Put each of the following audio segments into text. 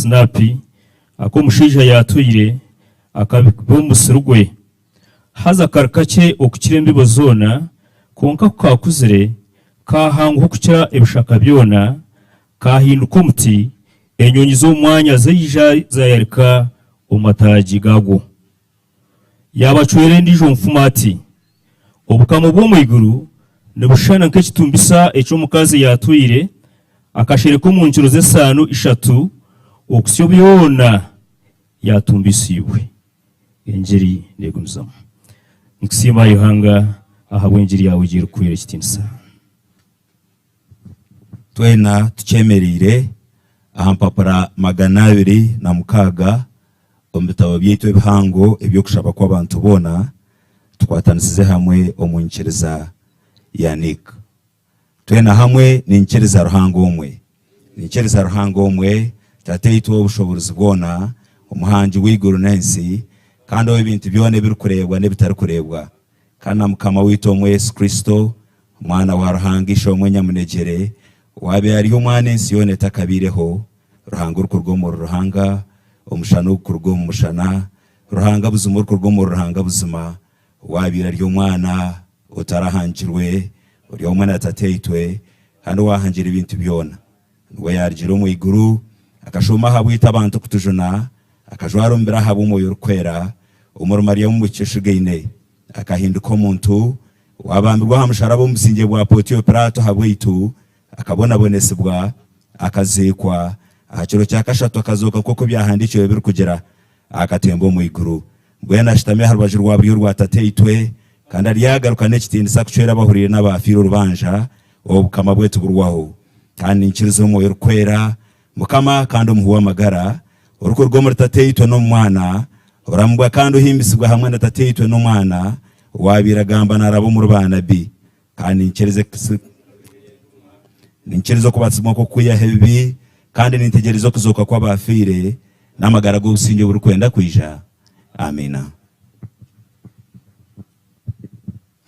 sinaapi, aku omushaija yaatwaire, akabiba omu musiri gwe. Haza kari kakye okukira embibo zoona, kwonka ku kaakuzire, kaahanguha okukira ebishaka byona, kaahinduka omuti, enyonyi z'omu mwanya zaija zaayarika omu mataagi gaagwo. Yaabacwera endiijo nfumu ati, Obukama obw'omu iguru nibushushana nk'ekitumbisa eki omukazi yaatwaire, akashereka omu nkiro z'esaano ishatu, okuhitsya obu yoona yaatumbisiibwe. Engiri neegumizamu. Nikusiima ai Ruhanga ahabw'engiri yaawe egi erikuhwera ekitiinisa. Twena tukyemereire aha mpapura 206 omu bitabo byaitu ebihango eby'okushaba kw'abantu boona, tukwatanisize hamwe omu nyikiriza ya Nick. Twena hamwe ninyikiriza Ruhanga omwe. Ninyikiriza Ruhanga omwe, Tataitwe ow'obushoboorozi bwona, Omuhangi w'eiguru n'ensi, kandi ow'ebintu byona ebirikureebwa n'ebitarikureebwa, kandi na Mukama waitu omwe Yesu Kristo, Omwana wa Ruhanga Ishe omwe nyamunegyere, owaabaire ari Omwana ensi yoona etakabaireho, Ruhanga orikuruga omuri Ruhanga, omushana ogurikuruga omu mushana, Ruhanga buzima orikuruga omuri Ruhanga buzima, owaabaire ari Omwana otarahangirwe, ori omwe na Tataitwe, kandi owaahangire ebintu byona. Niwe yaarugire omu iguru, akashuuma ahabwaitu abantu kutujuna, akajwara omubiri ahabw'Omwoyo Orikwera, omuri Mariamu omwishiki oshugaine, akahinduka omuntu, owaabambirwe aha musharaba omu busingye bwa Pontio Pilaato ahabwaitu, Akabonabonesibwa, akaziikwa, aha kiro kya kashatu akazooka nk'oku Ebyahandiikirwe birikugira, akatemba omu iguru. Mbwenu ashutami aha rubaju rwa buryo rwa Tataitwe, kandi aryagaruka n'ekitiinisa kucwera abahuriire n'abaafiire orubanja, Obukama bwe tiburwaho. Kandi niinyikiriza Omwoyo Orikwera, Mukama kandi Omuhi w'amagara, orikuruga omuri Tataitwe n'omu Mwana, oramibwa kandi ohimbisibwa hamwe na Tataitwe n'Omwana, owaabaire agamba naaraba omuri baanabi. Kandi niinyikiriza okubatizibwa kw'okwihaho ebibi, kandi nintegyereza okuzooka kw'abaafiire, n'amagara g'obusingye oburikwenda kwija. Amiina.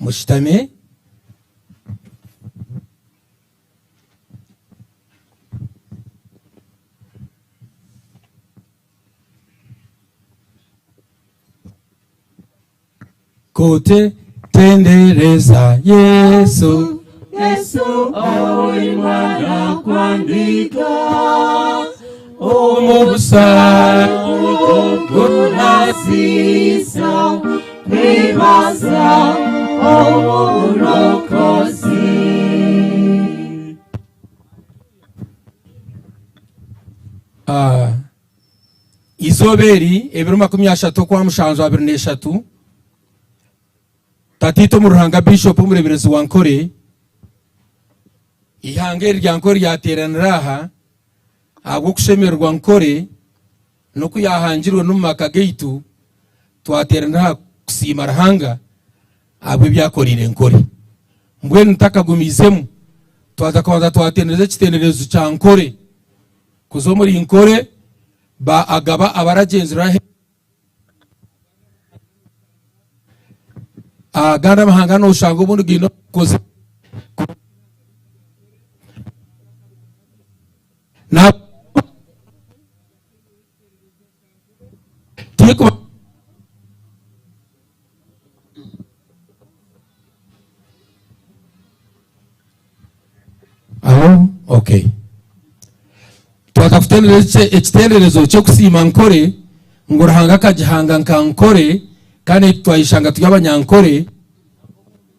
Mushutame. Kote tendereza Yesu. Yesu ori mwana kwandika omubusa ogunasisa kwibaza oburokozi. Ah, Eizooba eri, ebiro 30 Okwamushanju 23, Tataitwe omu Ruhanga Bishop Omureeberezi wa Nkore, eihanga eri rya Nkore ryateeranira aha ahabw'okushemererwa Nkore n'oku yaahangirwe n'omu maka gaitu, twateeranira aha kusiima Ruhanga ahabw'ebi akoreire Nkore. Mbwenu ntakagumiizemu, twaza kubanza twatendereza ekitenderezo kya Nkore. Kuza omuri Nkore ba Agaba abaragyenzire ahe agandi amahanga noshanga obundi gaine obukozi na Aho okay. Twaza kutendereza ekitenderezo ky'okusiima Nkore ngu Ruhanga akagihanga nka Nkore kandi naitwe twayeshanga turi abanyankore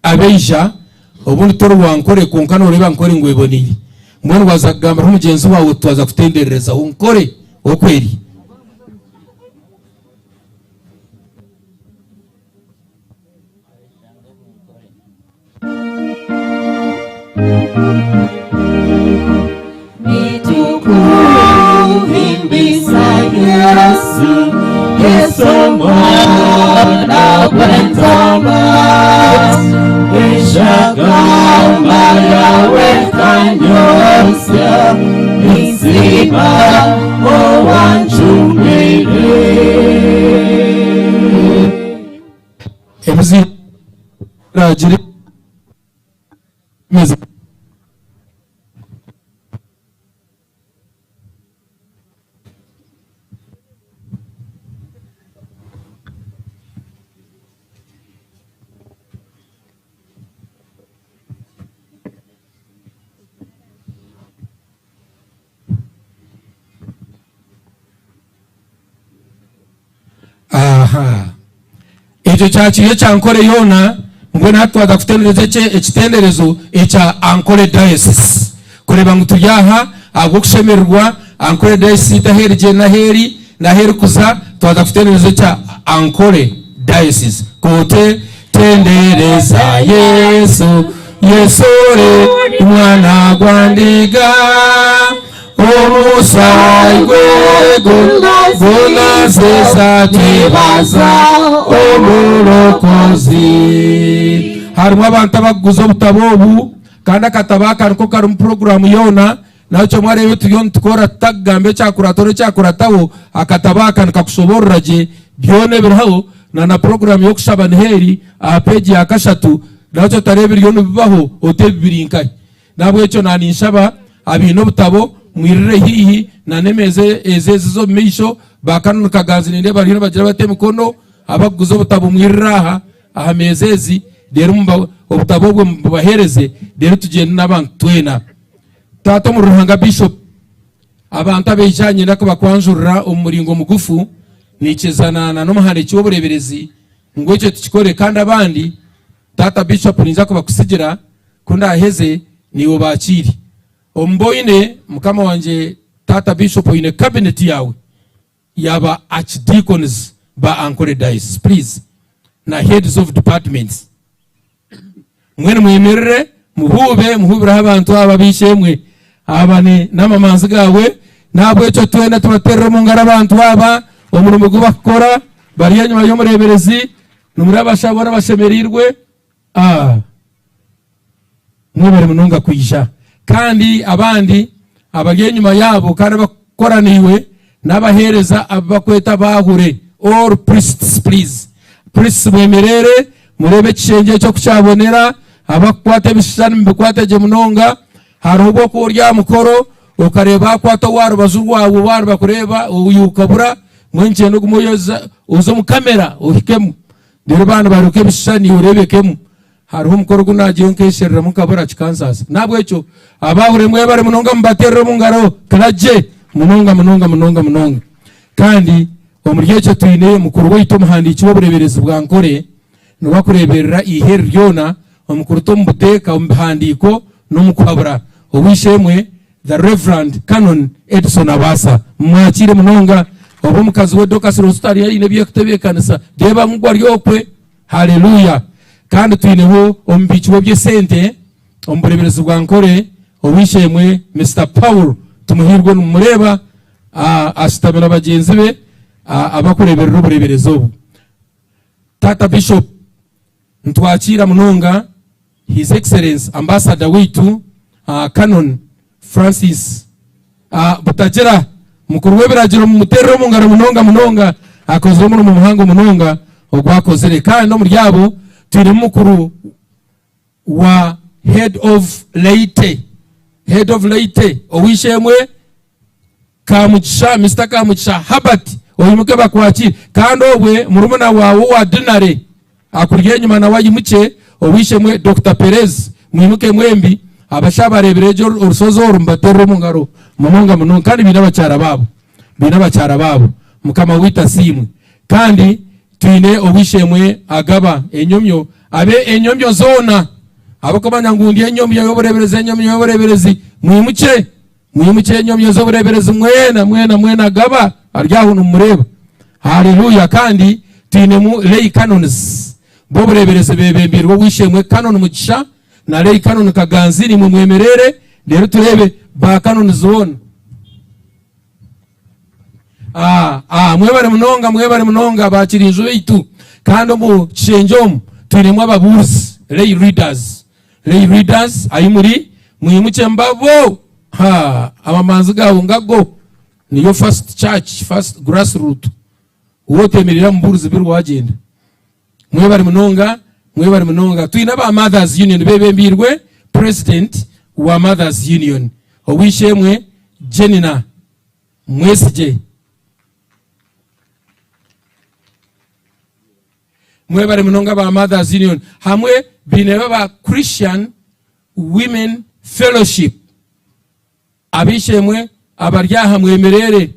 abaija obundi tori wa Nkore kwonka noreeba Nkore ngu eboneire. Mbwenu waza kugambiraho mugyenzi waawe oti twaza kutendererezaho Nkore oku eri. Nitukuhimbisa Yesu, Yesu mwana gw'entama, eshagama yawe ekanyosya, ninsiima owancungwire. Ebiziragire Aha. Ekyo kyakiri ekya Ankole yoona, mbwenu hati twaza kutendereza eki ekitenderezo ekya Ankole Diocese. Kureeba ngu turi aha ahabw'okushemererwa, Ankole Diocese yaitu ahu erigye n'ahu eri, n'ahu erikuza, twaza kutendereza ekya Ankole Diocese. Kote tendereza Yesu, Yesu ori Mwana gwa ndiga. Omusaayi gwe gunazesa twebaza omurokozi. Harimu abantu abakuguza obutabo obu kandi akatabo aka niko karimu puroguramu yoona nakyo mwareeba ebi turiyo nitukora tutakugamba ekyakurataho n'ekyakurataho akatabo aka nikakushoboorora gye byona ebiriho na na puroguramu y'okushaba niho eri aha peegi ya kashatu nakyo otareeba ebiriyo nibibaho oti ebi biri nkahi. N'ahabw'ekyo naaninshaba abaine obutabo mwirire haihi na n'emeeza ezi eziza omu maisho. Ba Canon Kaganzi nindeeba bariyo nibagira bata emikono. Abarikuguza obutabo mwirire aha aha meeza ezi reero obutabo obwo mububaheereze reero tugyende n'abantu twena. Taata omuri Ruhanga Bishop, abantu abaija aha niinyenda kubakwanjurira omu muringo mugufu niikirizana na n'omuhandiiki w'obureeberezi ngu ekyo tukikore kandi abandi Taata Bishop niinyija kubakutsigira Ku ndaaheze, naiwe obaakiire. Omu bu oine, mukama wangye Taata Bishop oine cabinet yaawe ya ba Archdeacons ba Ankole Diocese please na heads of departments. Mbwenu mwemerere muhuube muhuubireho abantu aba ab'eishe-emwe aba ni n'amamanzi gaawe. N'ahabw'ekyo twena tubateerere omu ngaro abantu aba omurimo gu bakukora bari enyima y'omureeberezi. Nimureeba abashaho boona bashemereirwe. Ah, mwebare munonga kwija. Kandi abandi abari enyima yaabo kandi abakukora naiwe n'abaheereza abu bakweta abaahure, all priests please. Priests mwemerere mureebe ekishengye ekyo oku kyabonera, abakukwata ebishushani mubikwate gye munonga. Hariho obu okuba ori aha mukoro okareeba baakwata ow'aha rubaju rwawe obu nibakureeba oiwe okabura, mbwenu kyenda ogume oze omu kamera ohikemu. Reero baaba nibaruka ebishushani oreebekemu. Hariho omukoro ogu naagireyo nkeshereramu nkabura kikansaasa. N'ahabw'ekyo abaahurire mwebare munonga mubateerere omu ngaro clergy munonga munonga munonga munonga. Kandi omuri ekyo twine mukuru waitu omuhandiiki w'obureeberezi bwa Nkore niwe akureeberera eihe eri ryona omu kuruta omu buteeka, omu bihandiiko n'omu kuhabura. Ow'eishe-emwe The Rev. Canon Edson Abaasa mumwakiire munonga. Obu omukazi we Dorcas Rosita ariyo aine eby'okutebeekanisa, reeba ngu ari okwe. Haleluya! Kandi twineho omubiiki w'eby'esente omu bureeberezi bwa Nkore, ow'eishe-emwe Mister Paul Tumuhiirwe nimumureeba ashutami na bagyenzi be abarikureeberera obureeberezi obu. Taata Bishop, nitwakiira munonga His Excellence Ambassador waitu Canon Francis Butagira, mukuru w'ebiragiro mumuterere omu ngaro munonga munonga, akozire omurimo muhango munonga ogu akozire. Kandi omuri abo twinemu mukuru wa Head of Laity, Head of Laity, ow'eishe-emwe Kamugisha, Mister Kamugisha Herbert, oyimuke bakwakire. Kandi obwe murumuna waawe owa Dinare akuri enyima nawe ayimukye, ow'eishe-emwe Dokita Perez, mwimuke mwembi. Abashaho abareebire gye orushozi oru mubateerere omu ngaro munonga munonga. Kandi baine abakyara baabo, baine abakyara baabo. Mukama waitu asiimwe. Kandi twine ow'eishe-emwe agaba enyomyo, abe enyomyo zoona, ahabw'okumanya ngu ndi enyomyo y'obureeberezi, enyomyo y'obureeberezi, mwimukye. Mwimukye enyomyo z'obureeberezi mwena, mwena, mwena agaba ari aho nimumureeba. Haleluya! Kandi twinemu Lay Canons b'obureeberezi beebembeirwe ow'eishe-emwe Canon Mugisha na Lay Canon Kaganzi. Naimwe mwemerere reero tureebe ba Canons boona. Ah, ah, mwebare munonga, mwebare munonga ba kirinju baitu. Kandi omu kishengye omu twinemu ababuurizi, lay readers. Lay readers, ahi muri mwimukye mbabo. Ha, amamanzi gaawe ngago. Niyo first church, first grassroot. Waaba oteemereire aha mubuurizi biri waagyenda. Mwebare munonga, mwebare munonga. Twine aba Mothers Union bebembeirwe President wa Mothers Union, Ow'eishe-emwe Jenina Mwesigye. Mwebare munonga aba Mothers Union hamwe baine aba Christian Women Fellowship. Ab'eishe-emwe abari aha mwemerere.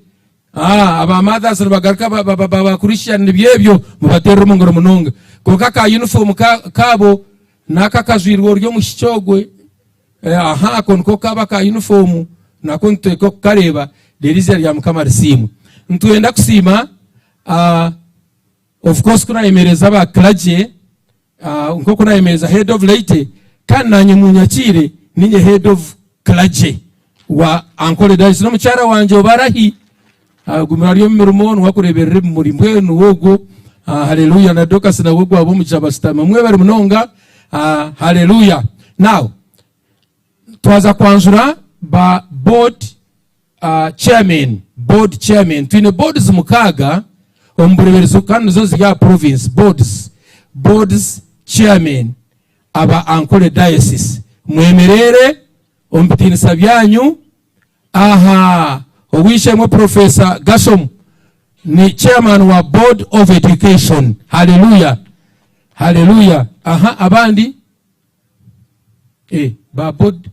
Ah, aba mothers nibagaruka ba, ba, ba, ba, ba Christian nibyo ebyo mubaterere omu ngaro munonga. Kwonka ka uniform ka, kaabo naka akajwirwe ori omwishiki ogwe eh, aha ako niko kaba ka uniform nako nituteekwa kukareeba reero eizina rya Mukama risiimwe. Nitwenda kusiima ah, Of course ku nayemereza aba clergy nk'oku nayemereza head of laity kandi nanye munyakiire ninye head of clergy wa Ankole Diocese n'omukyara wangye oba arahi agumire ari omu mirimo niwe akureberera ebimuri mbwenu niwe ogwo hallelujah na Dorcas nawe gwaba omugisha basitama mwebare munonga hallelujah now Twaza kwanjura ba board chairmen, board chairmen. Twine boards mukaaga omu bureeberezi kandi nizo ziri aha province boards, boards chairmen aba Ankole Diocese. Mwemerere omu bitiinisa byanyu. Aha ow'eishe-emwe Professor Gashom ni chairman wa board of education. Hallelujah! Hallelujah! Aha abandi? Eh, ba board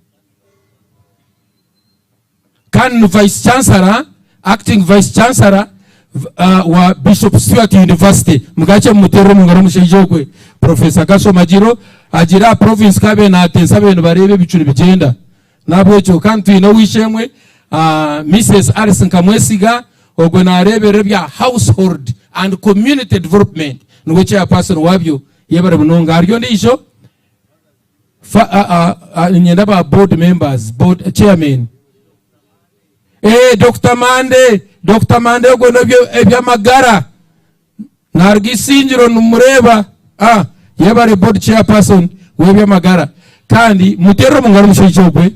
kandi ni vice chancellor acting vice chancellor uh, wa Bishop Stuart University mugakye mumuterere omu ngaro omushaija ogwe Professor Gasho Magiro agira aha province kabe nateesa abe nibareeba ebicu nibigyenda nahabwekyo kandi twine ow'eishe-emwe uh, Mrs Alice Nkamwesiga ogwe nareeberera ebya household and community development niwe chairperson wabyo Yebare munonga. Hariyo ondiijo? Fa, a, a, a, niinyenda ba board members, board chairman. Eh, Dr. Mande, Dr. Mande ogwo n'ebyo eby'amagara. Naruga Isingiro nimureeba. Ah, yebare board chairperson w'eby'amagara. Kandi muteerere omu ngaro omushaija ogwe.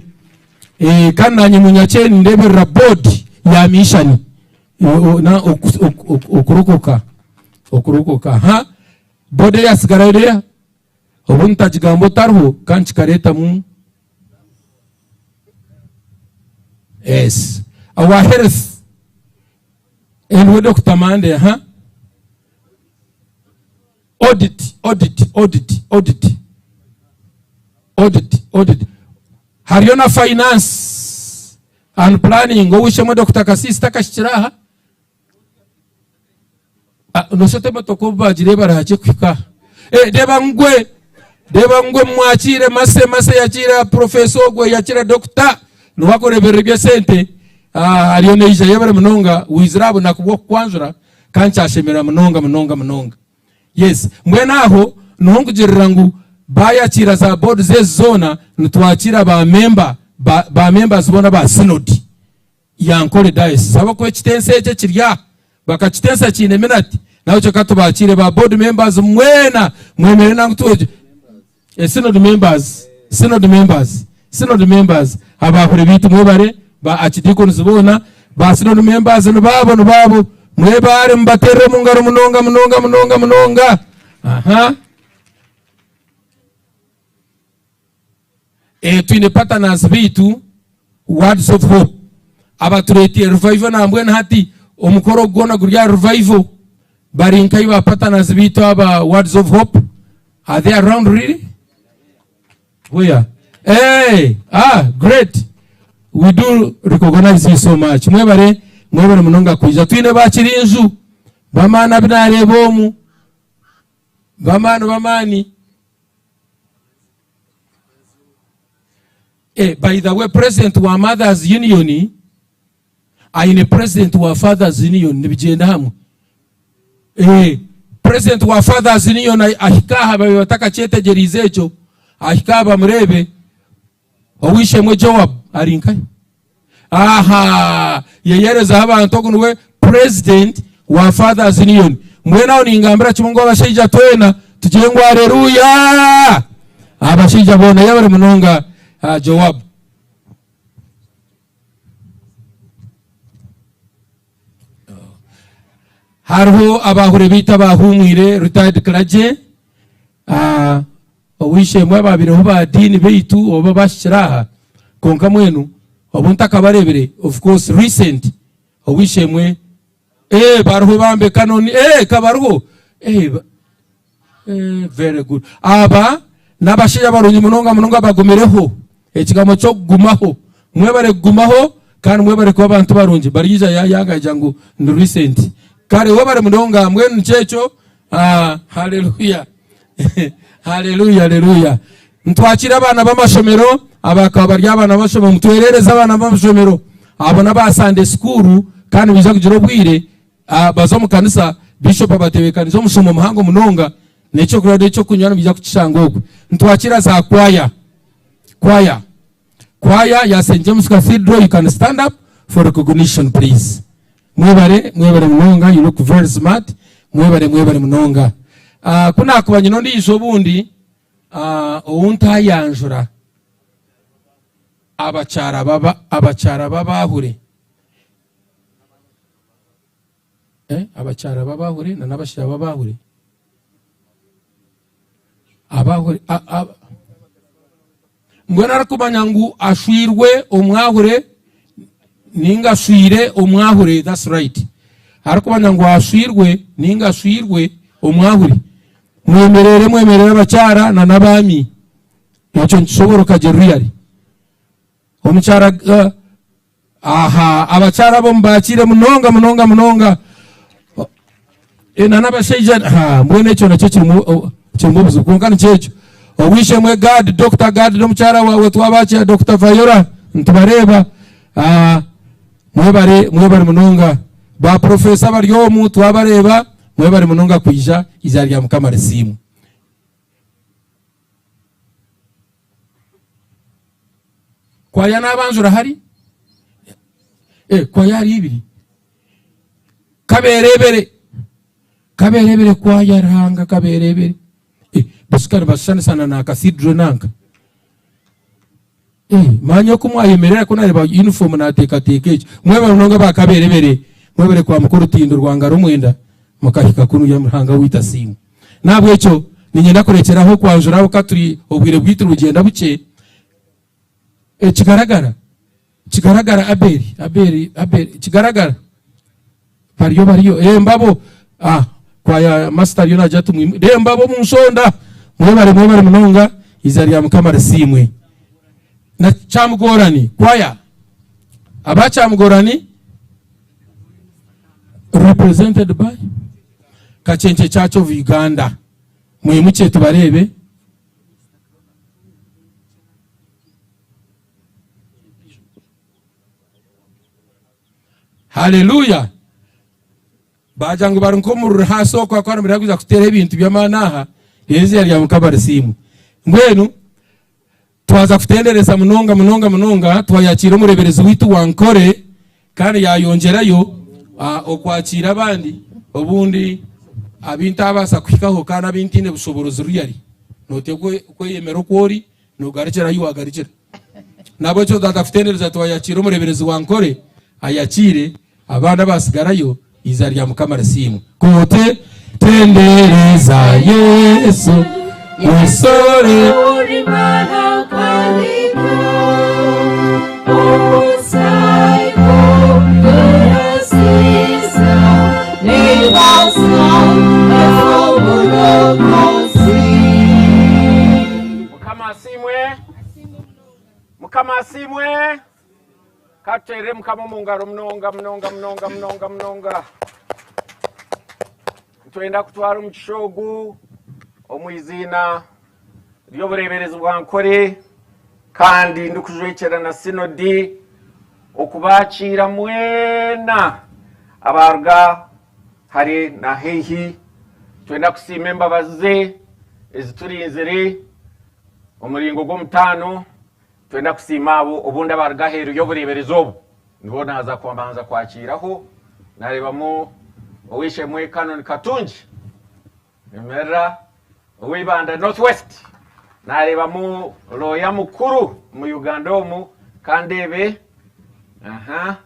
Eh, kandi naanye munyakye nindeeberera board ya mission. Na okurokoka. Okurokoka. Ha. Boda eyatsigara eri obu ntagigamba otariho kandi kikareetamu yes owa health and we Doctor Mande aha audit audit audit audit audit audit hariyo na finance and planning ow'eishe-emwe Doctor Kasisi takahikire aha. Ah, noshusha oti emotoka obu bagireeba rahakye kuhika aha. Eh, reeba ngwe reeba ngwe mwakiire mase mase yakiira profesa ogwe yakiira dokita niwe akureeberera eby'esente ah, ariyo naija yebare munonga wizire aha bunaku bw'okukwanjura kandi kyashemera munonga munonga munonga yes mbwenu aho niho nkugirira ngu bayakiira za boards ezi zoona nitwakiira ba member ba, ba members boona ba synod ya Ankole Diocese ahabw'okuba ekitenso ekyo ekiri aha bakakitensa kiine minati nahabwekyo ka tubakiire ba board members mwena mwemerere nangu tuwe eh, synod members synod members synod members abahure baitu mwebare ba archdeacons boona ba synod members nibaabo nibaabo mwebare mubaterere omu ngaro munonga munonga munonga munonga aha Eh, twine partners baitu Words of Hope abatureetiire revival nambwenu hati omukoro ogu gwona guri aha revival. Bari nkahi ba partners baitu aba Words of Hope? Are they around really? Where? Hey, ah, great. We do recognize you so much. Mwebare, mwebare munonga kwija. Twine ba Kirinju, bamaani abu nareeba omu. Bamaani, bamaani. Eh, by the way president wa mothers union aine president wa fathers union nibigyenda hamwe eh, president wa fathers union ahika aha babe batakakyetegyereize ekyo ahika aha bamureebe Ow'eishe-emwe Joab ari nkahi? Aha! Yeyerezaho abantu ogu niwe president wa Fathers Union. Mbwenu aho ningambira kimwe ngu abashaija twena tugire ngu Areruya! Abashaija boona yebare munonga Joab. Hariho abahure baitu abaahumwire, retired clergy, Ow'eishe-emwe abaabireho ba diini baitu oba baahikire aha, kwonka mbwenu obu ntakabareebire, of course recent, ow'eishe-emwe, ee bariho bambe Canon, ee ka bariho, ee ba, ee very good. Aba n'abashaija barungi munonga munonga bagumireho, ekigambo ky'okugumaho. Mwebare kugumaho Kandi mwebare kuba abantu barungi. Baryaija yaayanga agira ngu ndi recent. Kare webare munonga mbwenu nikyo ekyo. Ah, haleluya. Haleluya, haleluya. Nitwakira abaana b'amashomero abakaba bari abaana b'amashomero. Mutwerereze abaana b'amashomero. Abo n'aba Sunday school kandi nibaija kugira obwire ah, baze omu kanisa. Bishop abatebeekanize omushomo muhango munonga n'ekyokurya n'ekyokunywa nibaija kukishanga okwe. Nitwakira za kwaya. Kwaya. Kwaya ya St James Cathedral you can stand up for recognition please. Mwebare mwebare munonga you look very smart mwebare mwebare munonga. Uh, ku nakuba nyine ondiijo obundi uh, ou ntayanjura abakyara baba abakyara babahure eh, abakyara babahure na n'abashaija babahure abahure Mbwenu arikumanya ngu ashwirwe omwahure ninga ashwire omwahure that's right arikumanya ngu ashwirwe ninga ashwirwe omwahure mwemerere mwemerere abakyara na n'abaami ekyo nikishoboroka gye really omukyara uh, Aha abakyara abo mubakire munonga munonga munonga eh, na n'abashaija ha mbwenu ekyo nakyo kirimu oh, kirimu obuzibu kwonka nikyo ekyo ow'eishe-emwe Gad Dr Gad n'omukyara waawe twabakira Dr Viola nitubareeba ah, mwebare mwebare munonga ba professor bari omu twabareeba mwebare munonga kwija eizooba rya Mukama risiimwe. Kwaya n'abanjura hari? Eh, kwaya hari ibiri. Kaberebere. Kaberebere kwaya Ruhanga kaberebere. Eh, bashika nibashushanisana na cathedral nanka. Eh, manya oku mwayemerera ku nareba uniform nateekateeka ekyo. Mwebare munonga ba kaberebere. Mwebare kwambuka orutindo rwa Ngaromwenda mukahika kunuya Ruhanga waitu asiimwe. N'ahabw'ekyo niinyenda kurekyera aho kwanjura ahabw'okuba turi obwire bwaitu nibugyenda bukye. Ekigaragara, kigaragara Abeeri, Abeeri, Abeeri, kigaragara. Bariyo, bariyo. Eh, mbabo. Ah, kwaya master ariyo naagira ati mwimu. Eh, mbabo omu nshonda. Mwebare, mwebare munonga. Eizooba rya Mukama risiimwe. Na Kyamugorani, kwaya. Aba Kyamugorani represented by Kachenche Church of Uganda. Mwimukye tubareebe. Haleluya! Baagira ngu bari nk'omu rurihaso okwo ahakuba nibenda kwija kuteera ebintu by'amaani aha, reero eiziina rya Mukama risiimwe. Mbwenu twaza kutendereza munonga munonga munonga twayakiira omureeberezi waitu wa Nkore kandi yaayongyerayo okwakiira abandi obundi abu ntabaasa kuhikaho kandi abu ntaine bushoboorozi really. Nooteekwa kweyemera oku ori Nogarukira ahi wagarukira. Nahabwekyo tata kutendereza twayakiira omureberezi wa Nkore ayakiire abandi abasigarayo eiziina rya Mukama risiimwe. Kute tendereza Yesu Musore. Mukama asiimwe. Mukama asiimwe. Ka tuteerere Mukama omu ngaro munonga munonga munonga munonga munonga. Nitwenda kutwara omugisha ogu omu iziina ry'obureeberezi bwa Nkore kandi ndikujwekyera na sinodi okubakiira mwena abaruga hare na haihi. Nitwenda kusiima embabazi ze eziturinzire omuringo gw'omutaano. Nitwenda kusiima abo obundi abaruga aheeru y'obureeberezi obu nibo naaza kubanza kwakiiraho. Nareebamu ow'eishe-emwe Canon Katungi Emerera ow'Ibanda North West. Nareebamu looya mukuru omu Uganda omu Kandeebe. Aha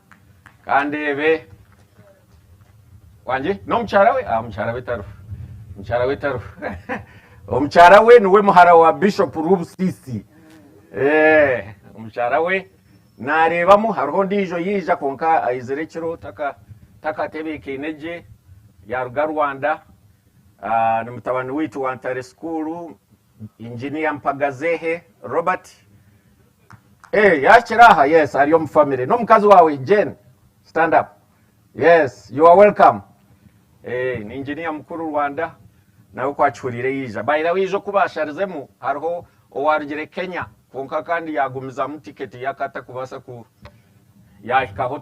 Kandeebe. Wangi n'omukyara we? Ah, omukyara we tariho. Omukyara we tariho. Omukyara we niwe muhara wa Bishop Rubusisi. Eh, omukyara we nareebamu hariho ondiijo yaija kwonka aizire ekiro taka takatebeekaine gye yaruga Rwanda. Ah, ni mutabani waitu wa Ntare School, Engineer Mpagazehe Robert. Eh, yahikire aha, yes, ari omu family. N'omukazi waawe Jane, stand up. Yes, you are welcome. Eh, ni engineer mukuru Rwanda, nawe ku akihuriire yaija. By the way, ijo ku baasharizemu, hariho owarugire Kenya, kwonka kandi yaagumizamu tiketi ye akatakubaasa ku yaahikaho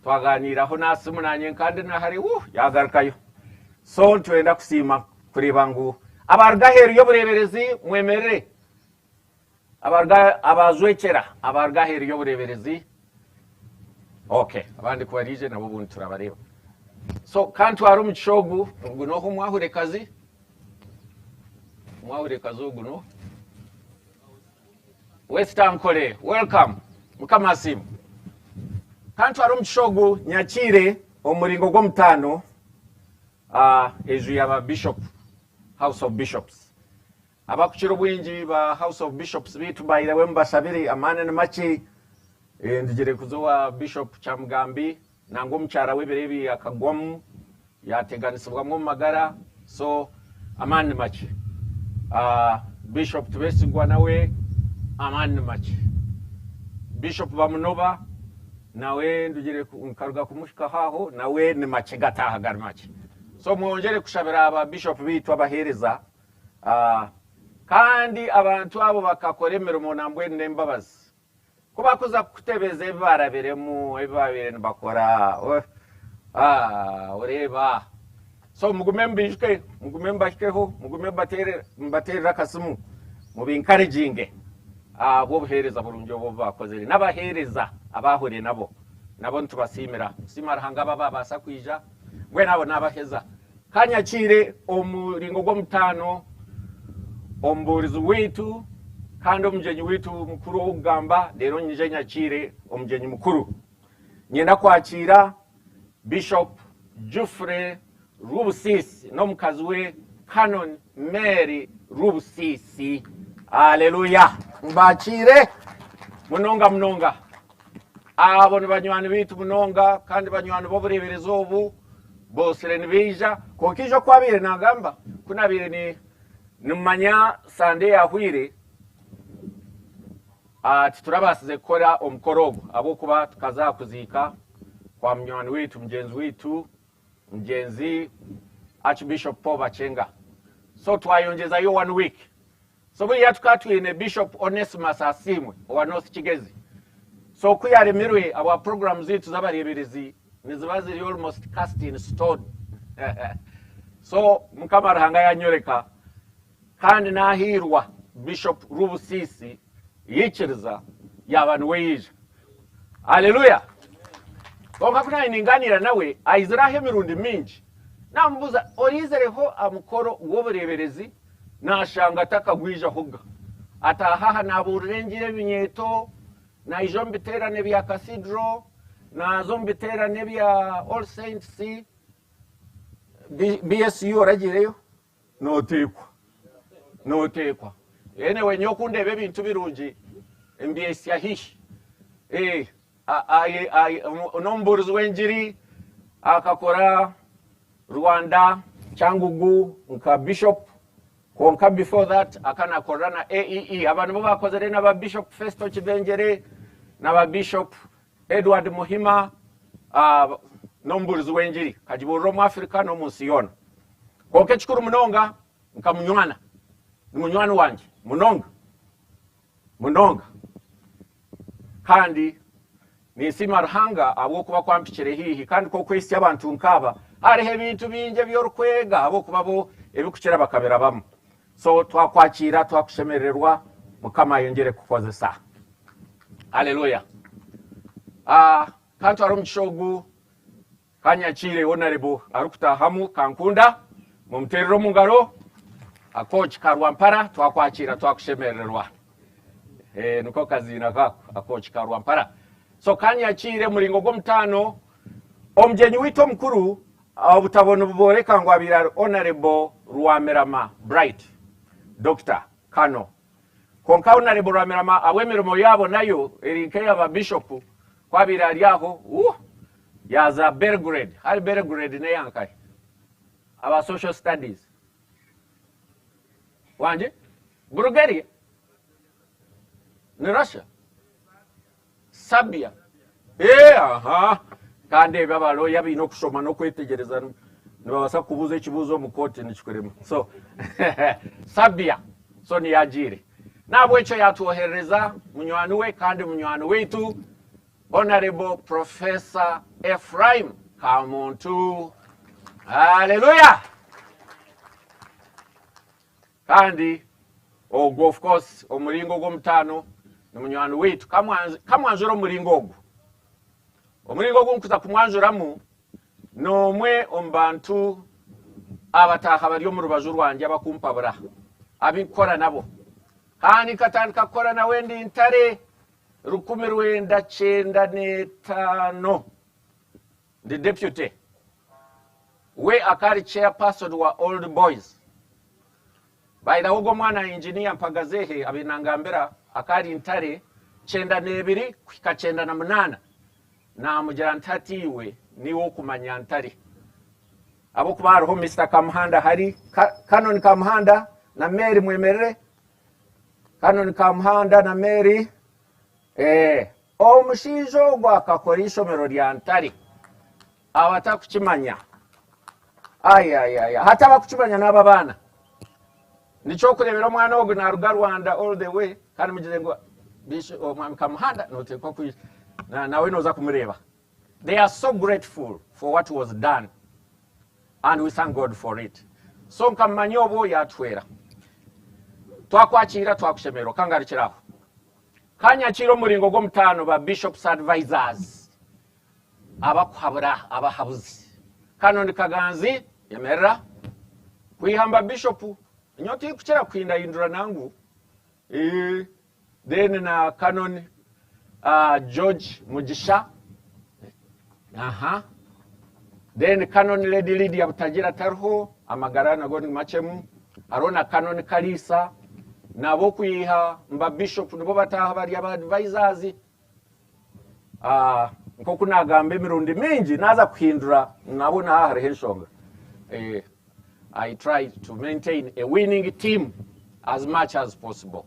twaganiiraho n'aha simu naanye nkandi na hare, wuu, yaagarukayo. So nitwenda kusiima kureeba ngu abaruga aheeru y'obureeberezi mwemerere. Abaruga abajwekyera abaruga aheeru y'obureeberezi. Okay, abandi ku baraije nabo obundi turabareeba. So kantware omugisha ogu, ogu n'oha omwahurekazi? Omwahurekazi ogu n'oha? West Ankole, welcome. Mukama asiimwe. Kantware omugisha ogu nyakiire omu muringo gw'omutaano ah, enju ya ba bishop, House of Bishops. Abakukira obwingi ba House of Bishops beitu by the way mubashabire amaani ni makye. Eh, ndugire kuza owa Bishop Kyamugambi nangwa omukyara we ebiro ebi akagwamu yateganisibwamu omu magara so amaani ni makye. Ah, Bishop Tubesigwa nawe amaani ni makye. Bishop Bamunoba nawe ndugire nkaruga kumuhikaho aho nawe ni makye gataaha gari makye. So mwongyere kushabira aba Bishop beitu abaheereza Kandi abantu abo bakakora emirimo nambwenu n'embabazi. Ku bakuza kukutebeza ebi barabiremu, ebi babaire nibakora, oreeba. So mugume mubaijuke, mugume mubahikeho, mugume mubateerere akasimu, mubinkareginge ahabw'obuheereza burungi obu bakozire. N'abaheereza abahuriire nabo, nabo nitubasiimira. Tusiima Ruhanga abo ababaasa kwija, mbwenu abo n'abaheza. Ka nyakiire omuringo gw'omutaano omubuurizi waitu kandi omugyenyi waitu mukuru ow'okugamba, reero nyije nyakiire omugyenyi mukuru. Niinyenda kwakiira Bishop Geoffrey Rwubusiisi n'omukazi we Canon Mary Rwubusiisi. Aleluya! Mbakiire munonga munonga. Abo ni banywani baitu munonga kandi banywani b'obureeberezi obu. Bosire nibaija. Kwonka ijo ku abaire nagamba, ku nabaire ni nimumanya Sande eyahweire, ah, titurabaasize kukora omukoro ogwo ahabw'okuba tukaza aha kuziika kwa munywani waitu, mugyenzi waitu, mugyenzi Archbishop Paul Bakyenga. So twayongyezayo one week. So buriya tukaba twine Bishop Onesmus Asiimwe owa North Kigezi. So ku yaremirwe ahabwa program zaitu z'abareeberezi niziba ziri almost cast in stone. So Mukama Ruhanga yanyoreka kandi nahiirwa Bishop Rwubusiisi yaikiriza yaaba niwe yaija. Haleluya! Kwonka ku naabaire ningaaniira nawe, aizire aha emirundi mingi, naamubuuza, Oizireho aha mukoro gw'obureeberezi? Naashanga atakagwijahoga. Ataaha aha naabuurira engiri ebinyeeto, naija omu biteerane bya Cathedral, naaza omu biteerane bya All Saints, BSU oragiireyo? Nooteekwa. Nooteekwa. Anyway, nyowe ku ndeeba ebintu birungi mbyehitsya haihi. Eh, n'omubuurizi w'engiri akakora Rwanda, Cyangugu nka Bishop kwonka before that akanakorera na AEE. Aba nibo bakozire na ba Bishop Festo Kibengyere na ba Bishop Edward Muhima uh, n'omubuurizi w'engiri kagibuurira omu Africa n'omu nsi yoona. Kwonka ekikuru munonga nka munywana, ni munywani wangye munonga munonga kandi Ninsiima Ruhanga ahabw'okuba ku ampikire haihi kandi ku okwehitsya abantu nk'aba, hariho ebintu bingi ebi orikwega ahabw'okuba bo ebikukira bakabirabamu. So twakwakiira twakushemerererwa, Mukama ayongyere kukukozesa. Haleluya. Ah, kantware omugisha ogu kanyakiire Honorable arikutaahamu Kankunda, mumuteerere omu ngaro. Akooki ka Rwampara twakwakiira twakushemerererwa. Eh, niko kaziina kako akooki ka Rwampara. So kanyakiire muringo gw'omutaano omugyenyi waitu omukuru obutabo nibubooreka ngu abaire ari Honorable Rwamirama Bright Doctor Kano. Kwonka Honorable Rwamirama ahabw'emirimo yaabo nayo eri nk'eyaba Bishop ku abaire ari aho uh, yaaza Belgrade. Hari Belgrade n'eyankahi? Aba social studies. Wangi? Bulgaria? Ni Russia? Serbia. Ee, aha. Kandi ebi abalooya baine okushoma n'okwetegyereza nibabaasa kukubuuza ekibuuzo omu kooti nikikurema. So, Serbia. So niyo agiire. N'ahabw'ekyo yaatwoherereza munywani we kandi munywani waitu Honourable Professor Ephraim Kamuntu. Hallelujah! Kandi ogwo of course omuringo ogw'omutaano ni munywani waitu. Kamwanjure omuringo ogu. Omuringo ogu nkuza kumwanjuramu n'omwe omu bantu abataaha bari omu rubaju rwangye abakumpabura abinkukora nabo. Kandi nkatandika kukora nawe ndi ntare 1995 ndi deputy. We akaba ari chairperson wa Old Boys. By the way ogwo omwana engineer Mpagazehe abaire nangambira akaba ari Ntare 92 kuhika 98 namugira nti hati iwe niiwe okumanya Ntare ahabw'okuba hariho Mister Kamuhanda hari Canon Kamuhanda na Mary mwemerere Canon Kamuhanda na Mary eh, omushaija ogwo akakora eishomero rya Ntare Abatakukimanya. Ayayaya. Hati abakukimanya n'abo abaana. Nikyokurebera omwana ogu naruga Rwanda all the way kandi mugire ngu omwami Kamuhanda notekwa kwija nawe noza kumureba. They are so grateful for what was done and we thank God for it. So nkamumanya obwo yatuhwera. Twakwakira twakushemererwa kangarukire aho. Kanyakire omuringo gw'omutaano ba Bishops Advisors. Abakuhabura abahabuzi. Canon Kaganzi yemerera kwiha mba bishop nyowe tinkukira kuhindahindura nangu eh, then na Canon uh, George Mugisha aha then Canon Lady Lydia Butagira tariho amagara nago ni makyemu hariho na Canon Kalisa nabo kwiha mba bishop nibo bataaha bari aba advisors Ah, nk'oku naagamba emirundi mingi naaza kuhindura nabo naha hariho enshonga. Eh, I try to maintain a winning team as much as possible.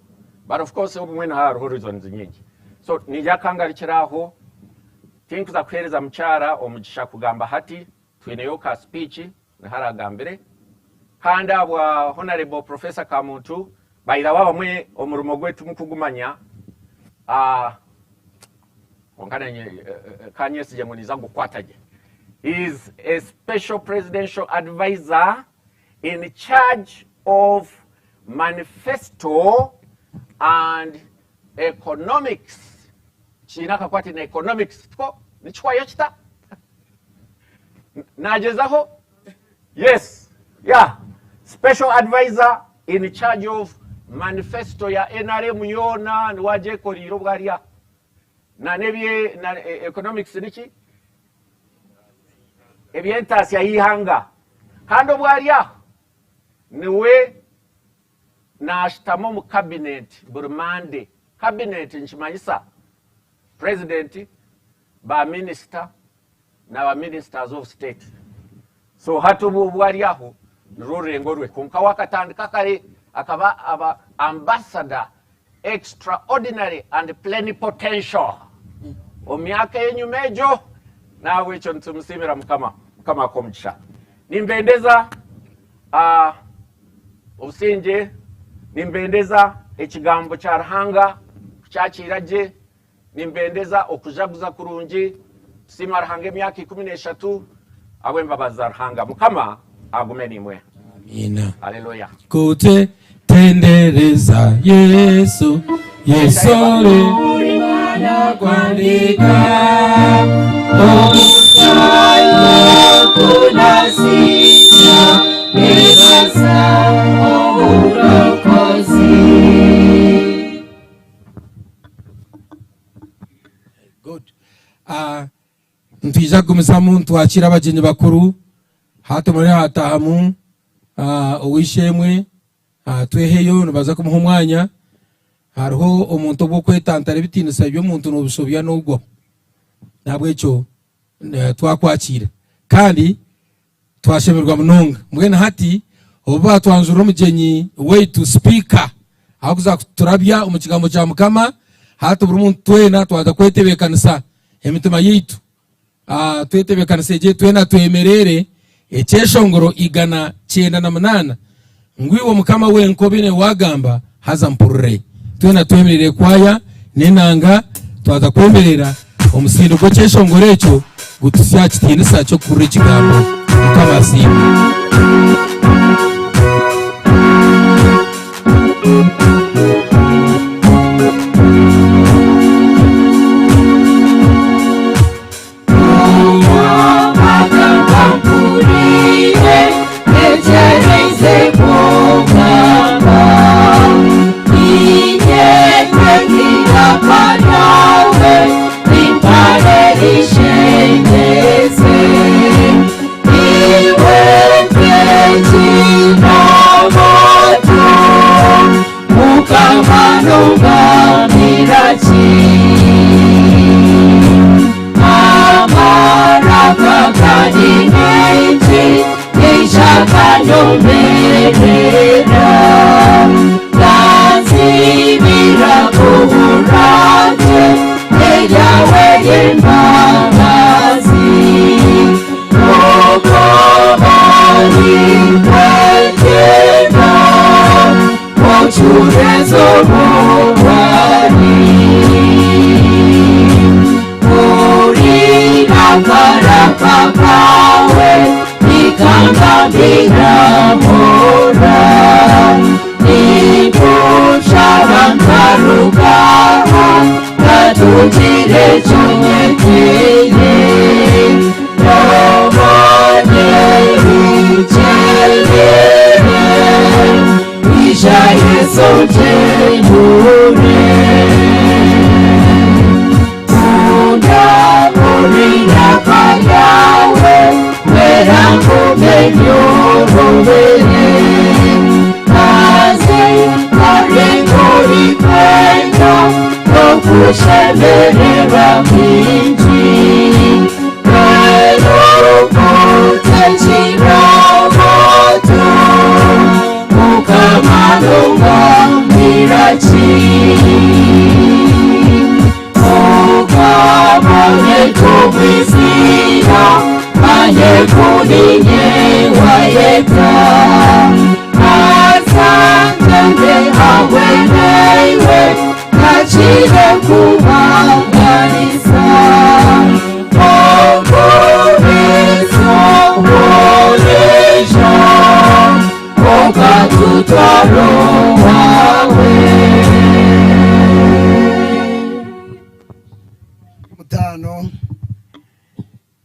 But of course obumwe naha hariho reasons nyingi. So ningira kangarukira aho tinkuza kuheereza mukyara omugisha kugamba hati twineyo ka speech niho aragambire kandi ahabwa Honourable Professor Kamuntu by the way abamwe omurimo gwe timukugumanya ah, kwonka nanye eh, eh, kanyesigye ngu niza kugukwata gye. He is a special presidential advisor in charge of manifesto and economics kiine akakwate na economics tiko nikihwayo kita Nagyezaho yes yeah special advisor in charge of manifesto ya NRM yoona niwe agyekoriire obwo ari aha na nebye na e, economics niki eby'entaasya y'eihanga kandi obwo ari aho niwe naashutama omu cabinet buri Monday. Cabinet nikimanyisa president, ba minister na ba ministers of state. So hati obu obu ari aho nirwo orurengo rwe kwonka we akatandika kare akaba aba ambassador extraordinary and plenipotential omu myaka ey'enyuma egyo nahabwekyo nitumusiimira mukama mukama akuhe omugisha nimbendeza uh, obusingye nimbendeza ekigambo kya ruhanga kukyakiira gye Nimbendeza okujaguza kurungi. Tusiima Ruhanga emyaka 13 ahabw'embabazi za Ruhanga. Mukama agume naimwe. Amiina. Haleluya. Kute tendereza Yesu, Yesu ori Uri mwana gwandika omusaayi kunasisha nebasa oburokozi. Good. Ah, nitwija kugumizamu nitwakira abagyenyi bakuru hati muri hatahamu ah, ow'eishe-emwe ah, tweheyo nibaza kumuha omwanya hariho omuntu obw'okwetantara ebitiinisa by'omuntu n'obishobya n'ogwaho nahabwekyo eh, twakwakiira kandi Twashemererwa munonga. Mbwenu hati obu baatwanjurira omugyenyi waitu sipiika ahakuza kuturabya omu kigambo kya Mukama, Hati buri muntu twena twaza kwetebeekanisa emitima yaitu, twetebeekanise gye twena twemerere ekyeshongoro 198 ngu Iwe Mukama wenka obe niiwe waagamba, haza mpurire. Twena twemerere kwaya n'enanga twaza kwemerera omusindo gw'ekyeshongoro ekyo gutuhitsye aha kitiinisa ky'okuhurira ekigambo. Mukama asiimwe. Mutaano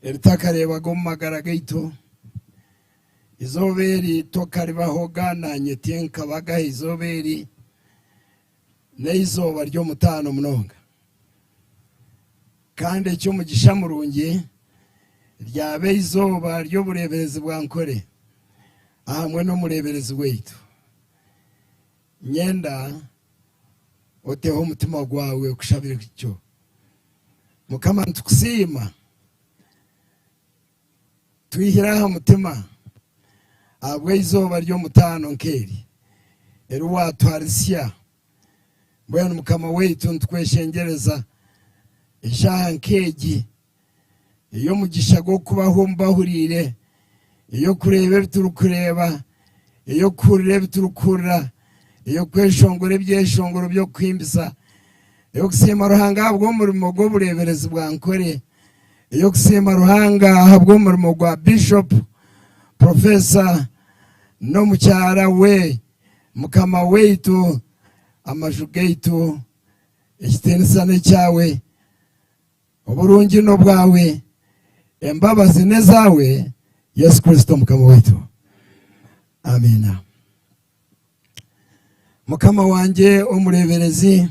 eritakareebwaga omu magara gaitu. Eizooba eri tokaribahoga naanye tinkabagaho eizooba eri n'eizooba ry'omutaano munonga. Kandi eky'omugisha murungi ryaba eizooba ry'obureeberezi bwa Nkore ahamwe n'omureeberezi waitu. Nyenda oteho omutima gwawe kushabira ekyo. Mukama nitukusiima twihire aha mutima ahabw'eizooba ry'omutaano nk'eri eri waatuha risya. Mbwenu Mukama waitu nitukweshengyereza eshaaha nk'egi ey'omugisha gw'okubaho omu bahuriire, ey'okureeba ebi turikureeba, ey'okuhurira ebi turikuhurira, ey'okweshongora ebyeshongoro by'okuhimbisa, ey'okusiima Ruhanga ahabw'omurimo gw'obureeberezi bwa Nkore, ey'okusiima Ruhanga ahabw'omurimo gwa Bishop, Professor n'omukyara we Mukama waitu, amaju gaitu, ekitiinisa n'ekyawe, oburungi n'obwawe, embabazi n'ezaawe, Yesu Kristo Mukama waitu. Amiina. Mukama wangye omureeberezi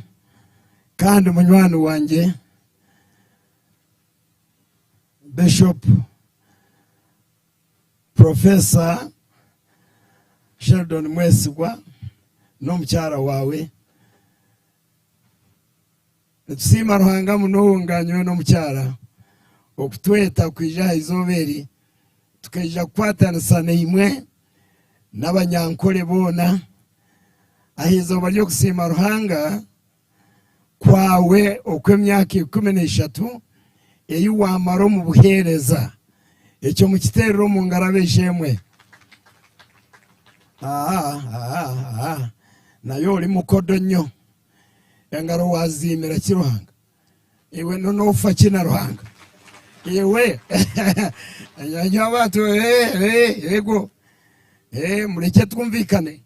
kandi munywani wangye Bishop Professor Sheldon Mwesigwa n'omukyara waawe. Nitusiima Ruhanga munonga nyowe n'omukyara okutweta kwija aha izooba eri tukaija kukwatanisa naimwe n'abanyankore boona aha izooba ry'okusiima Ruhanga. kwawe okw'emyaka 13 ei waamara omu buheereza. Ekyo mukiteerere omu ngaro ab'eishe-emwe. Aha, aha, aha. Naye ori mukodo nnyo. Engaro waaziimira ki Ruhanga? Iwe no noofa ki na Ruhanga? Iwe nyowe abantu eh, eh, ego eh, murekye twumvikane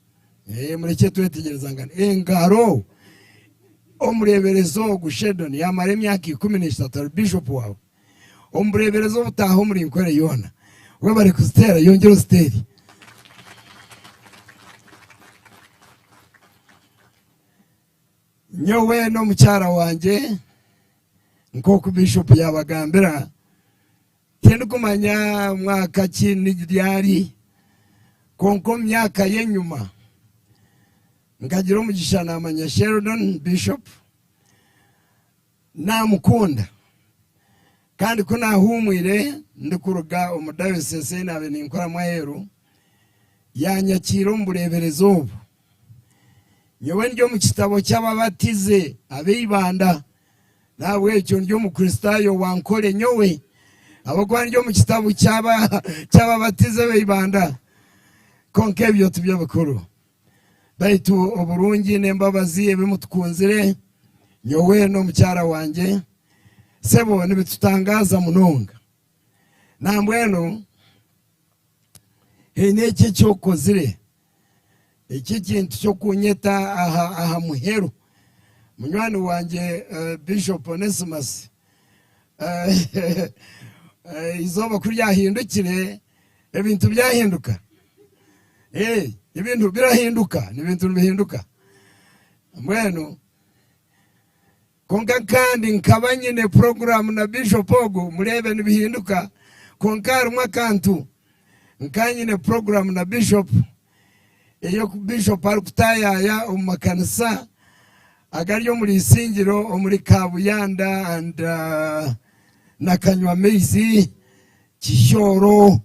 eh, murekye twetegyerezangane. Engaro omureeberezi ogu Sheldon yaamara emyaka 13 ari bishop waawe. Omu bureeberezi obutaaha omuri Nkore yoona, webare kuziteera, yongyera oziteere. Nyowe n'omukyara wangye nk'oku Bishop yabagambira, tindikumanya mwaka ki ni ryari, kwonka omu myaka y'enyima nkagira omugisha namanya Sheldon Bishop, Naamukunda. Kandi ku naahuumwire ndikuruga omu dayosisi ei naabaire ninkoramu aheeru, yaanyakiira omu bureeberezi obu. Nyowe ndi omu kitabo ky'ababatize ab'eibanda, n'ahabw'ekyo ndi Omukristaayo wa Nkore nyowe, ahabw'okuba ndi omu kitabo ky'ababatize ab'eibanda. Kwonka ebyo tibyo bikuru. Baitu oburungi n'embabazi ebi mutukunzire, nyowe n'omukyara wangye, sebo nibitutangaaza munonga. Nambwenu haine eki eki okozire, eki ekintu ky'okunyeta aha aha muheru. Munywani wangye eh, Bishop Onesimus eh, eizooba ku ryahindukire Ebintu byahinduka. Eh, ebintu birahinduka, n'ebintu nibihinduka. Mbwenu kwonka kandi nkaba nyine puroguramu na Bishop ogu, mureebe nibihinduka, kwonka harimu akantu. Nka nyine puroguramu na Bishop ey'oku Bishop arikutaayaaya omu makanisa agari omuri Isingiro, omuri Kabuyanda and uh, na Kanywamaizi. Kisyooro,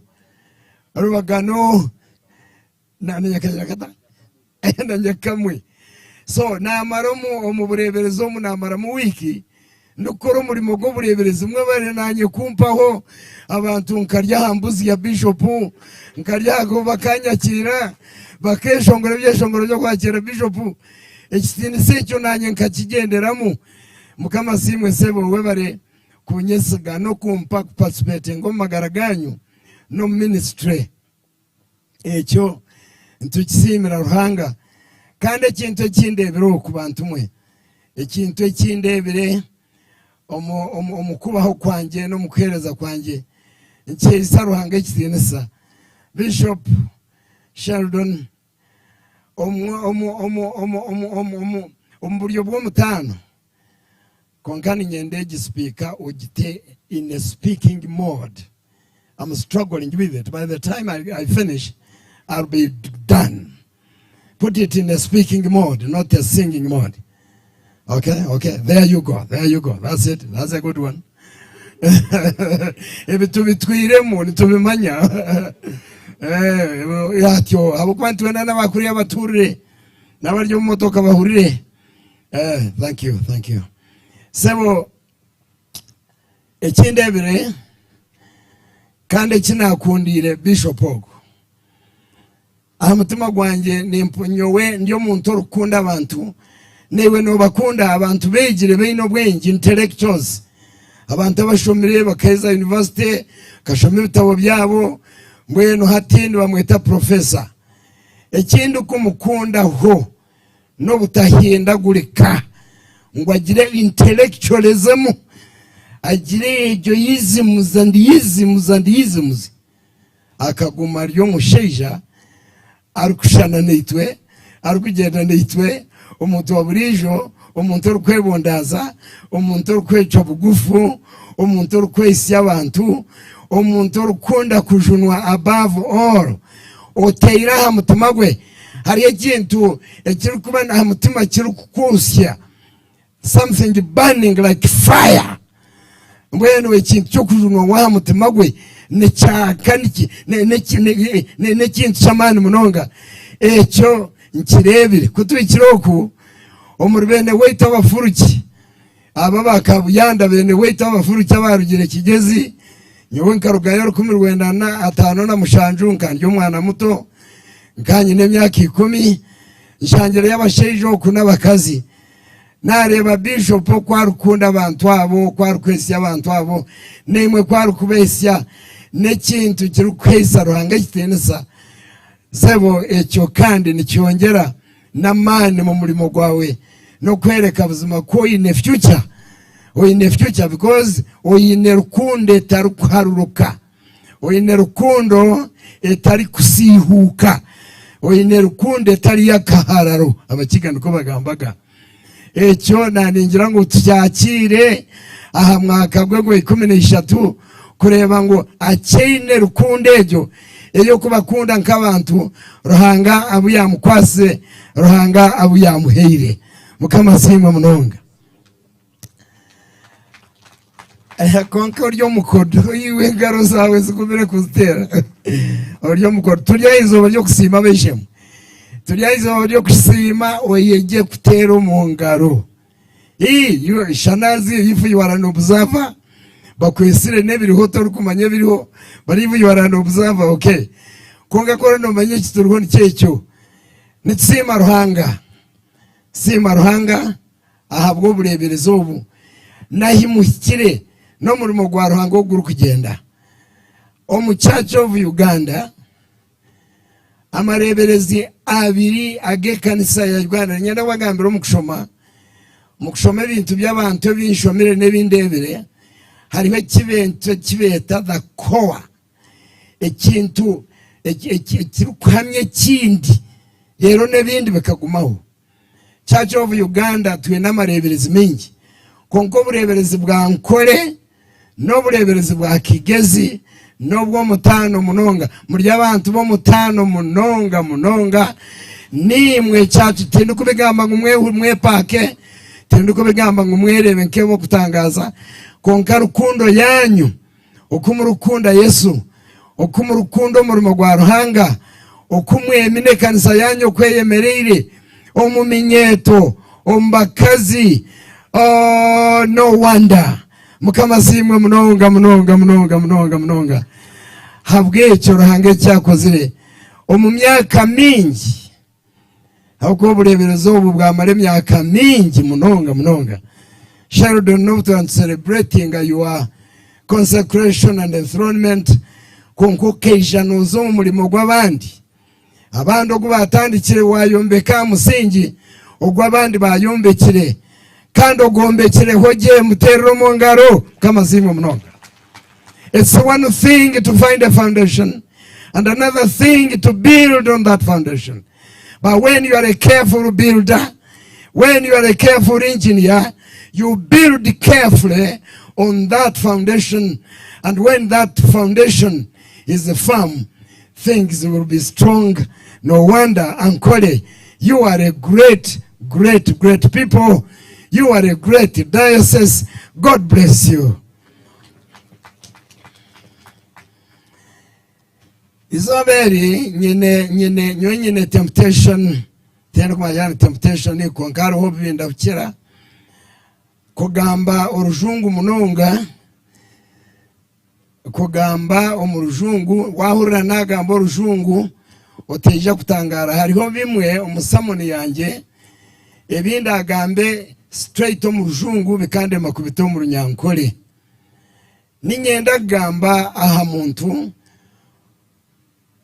Rubagano na Nyakata na Nyakamwe. So naamara omu omu bureeberezi omu naamaramu wiiki ndikukora omurimo gw'obureeberezi mwebare naanye kumpaho abantu nkarya aha mbuzi ya bishopu nkarya aha bakanyakiira bakeeshongora ebyeshongoro by'okwakiira bishopu ekitiinisa ekyo naanye nkakigyenderamu mukama asiimwe sebo webare kunyesiga n'okumpa kupatisipetinga omu magara ganyu n'omu minisitule. Ekyo nitukisiimira Ruhanga. Kandi ekintu eki ndeebire oku bantu mwe, ekintu eki ndeebire omu, omu, omu kubaho kwangye n'omu kuheereza kwangye, nikihaisa Ruhanga ekitiinisa. Bishop Sheldon, omu, omu, omu, omu, omu, omu, omu, omu buryo bw'omutaano, Kwonka niinyenda egi sipiika ogite in a speaking mode. I'm struggling with it. By the time I, I finish, I'll be done. Put it in a speaking mode, not a singing mode. Okay, okay. There you go. There you go. That's it. That's a good one. Ebi tubitwiremu nitubimanya. Eh, atyo ahabw'okuba nitwenda n'abakuriya baturire n'abari omu motoka bahurire. Eh, thank you, thank you. Sebo ekindebire kandi eki nakundiire Bishop ogu aha mutima gwangye nyowe ndi omuntu orikukunda abantu naiwe nobakunda abantu beegire baine obwengye intellectuals abantu abashomire bakaheza university bakashoma ebitabo byabo mbwenu hati nibamweta professor ekindi kumukundaho n'obutahindagurika ngu agire intellectualism agire egyo isms and isms and isms akaguma ari omushaija arikushushana naitwe arikugyenda naitwe omuntu wa buriijo omuntu orikwebundaaza omuntu orikwecwa bugufu omuntu orikwehitsya abantu omuntu orikukunda kujunwa above all oteire aha mutima gwe Hariho ekintu ekirikuba aha mutima kirikukwosya something burning like fire mbwenu ekintu ky'okujunwa ngu aha mutima gwe nikyaka n'ekintu ky'amaani munonga ekyo nkireebire ku tuhikire oku omuri beene waitu abafuruki. Aba aba Kabuyanda beene waitu abafuruki abaarugire Kigezi, nyowe nkarugayo 1957 nka ndi omwana muto, nka nyine emyaka ikumi, nshangireyo abashaija oku n'abakazi. Naareeba Bishop oku arikukunda abantu abo, oku arikwehitsya abantu abo, naimwe ku arikubeehitsya, n'ekintu kirikuhaisa Ruhanga ekitiinisa. Sebo ekyo kandi nikyongyera n'amaani mu murimo gwawe n'okwereka buzima ku oine future, oine future because oine rukundo etarikuharuruka, oine rukundo etarikusiihuuka, oine rukundo etari y'akahararo, Abakiga nikwo bagambaga. Ekyo naningira ngu tukyakiire aha mwaka gwe gwa 13 kureeba ngu akyaine rukundo egyo ey'okubakunda nk'abantu Ruhanga abu yaamukwasize, Ruhanga abu yaamuhaire. Mukama asiimwe munonga. Kwonka ori omukodo, iwe engaro zaawe zigumire kuziteera. Ori omukodo. Turi aha izooba ry'okusiima ab'eishe-emwe. Turi aha izooba ry'okusiima oyegye kuteera omu ngaro. Ii, Shanazi, if you are an observer, bakwesire n'ebiriho torikumanya ebiriho, but if you are an observer, okay. Kwonka ku oriyo noomanya eki turiho nikyo ekyo. Nitusiima Ruhanga. Siima Ruhanga ahabw'obureeberezi obu n'ahi muhikire n'omurimo gwa Ruhanga ogu gurikugyenda. Omu Church of Uganda, amareeberezi abiri ag'ekanisa ya Uganda, niinyenda kubagambira omu kushoma, omu kushoma ebintu by'abantu ebi nshomire n'ebi ndeebire, hariho eki beeta the core. Ekintu ekirikuhamya ekindi reero n'ebindi bikagumaho. Church of Uganda twine amareeberezi maingi kwonka obureeberezi bwa Nkore n'obureeberezi bwa Kigezi n'obw'omutaano munonga. Muri abantu b'omutaano munonga munonga. Niimwe church tindikubigamba ngu mwepaake, tindikubigamba ngu mwereebe nk'eb'okutangaaza kwonka rukundo yaanyu Oku murikukunda Yesu, oku murikukunda omurimo gwa Ruhanga, oku mwemine ekanisa yanyu oku eyemereire omu minyeeto, omu bakazi. Oh, no wonder. Mukama asiimwe munonga munonga munonga munonga munonga habw'ekyo Ruhanga eki akozire omu myaka mingi. Ahabw'okuba obureeberezi obu bwamara emyaka mingi munonga munonga. Sheldon n'obu twaba nitucelebratinga your consecration and enthronement, kwonka okaija nooza omu murimo gw'abandi. Abandi ogu baatandikire waayombeka aha musingi ogu abandi baayombekire kandi ogwombekireho gye muteerere omu ngaro. Mukama asiimwe munonga. It's one thing to find a foundation and another thing to build on that foundation. But when you are a careful builder, when you are a careful engineer, you build carefully on that foundation. And when that foundation is firm, things will be strong. No wonder, Ankole, you are a great, great, great people. You are a great diocese. God bless you. Izooba eri nyine nyine nyowe nyine temptation tindikumanya ni temptation kwonka hariho obu bindahukira kugamba orujungu munonga kugamba omu rujungu wahurira nagamba orujungu otaija kutangaara hariho bimwe omu samoni yangye ebi ndagambe straight omu rujungu bikandema kubita omu runyankore. Niinyenda kugamba aha muntu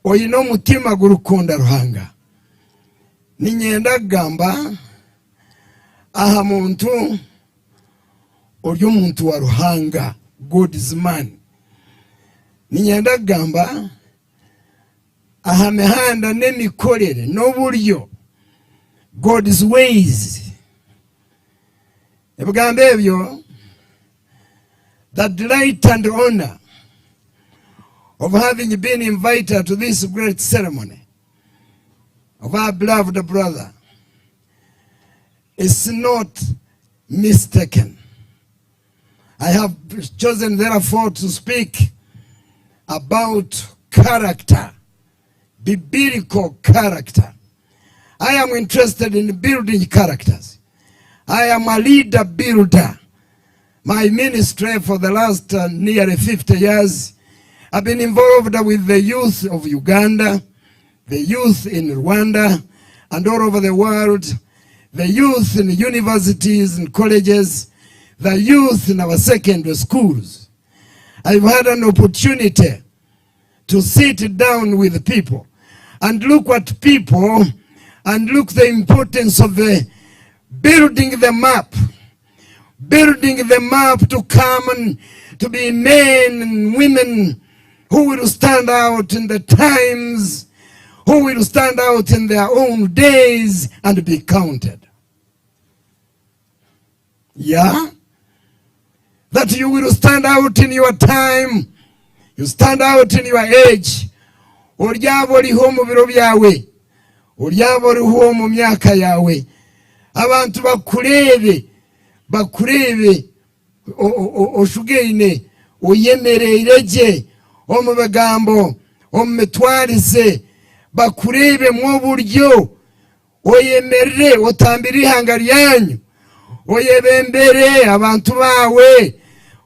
oine omutima gurikukunda Ruhanga. Niinyenda kugamba aha muntu ori omuntu wa Ruhanga, God's man. Niinyenda kugamba aha mihanda n'emikorere n'oburyo, God's ways. Ebigambo ebyo The delight and honor of having been invited to this great ceremony of our beloved brother is not mistaken. I have chosen therefore to speak about character, biblical character. I am interested in building characters. I am a leader builder. My ministry for the last uh, nearly 50 years, I've been involved with the youth of Uganda, the youth in Rwanda, and all over the world, the youth in universities and colleges, the youth in our secondary schools. I've had an opportunity to sit down with people and look at people and look the importance of the building them up, building them up to come and to be men and women who will stand out in the times, who will stand out in their own days and be counted. Yeah? That you will stand out in your time, you stand out in your age. Oryaba oriho omu biro byawe, oryaba oriho omu myaka yawe. Abantu bakureebe, bakureebe oshugaine, oyemereire gye omu bigambo, omu mitwarize, bakureebemu oburyo Oyemerere otambire eihanga ryanyu, oyebembere abantu baawe,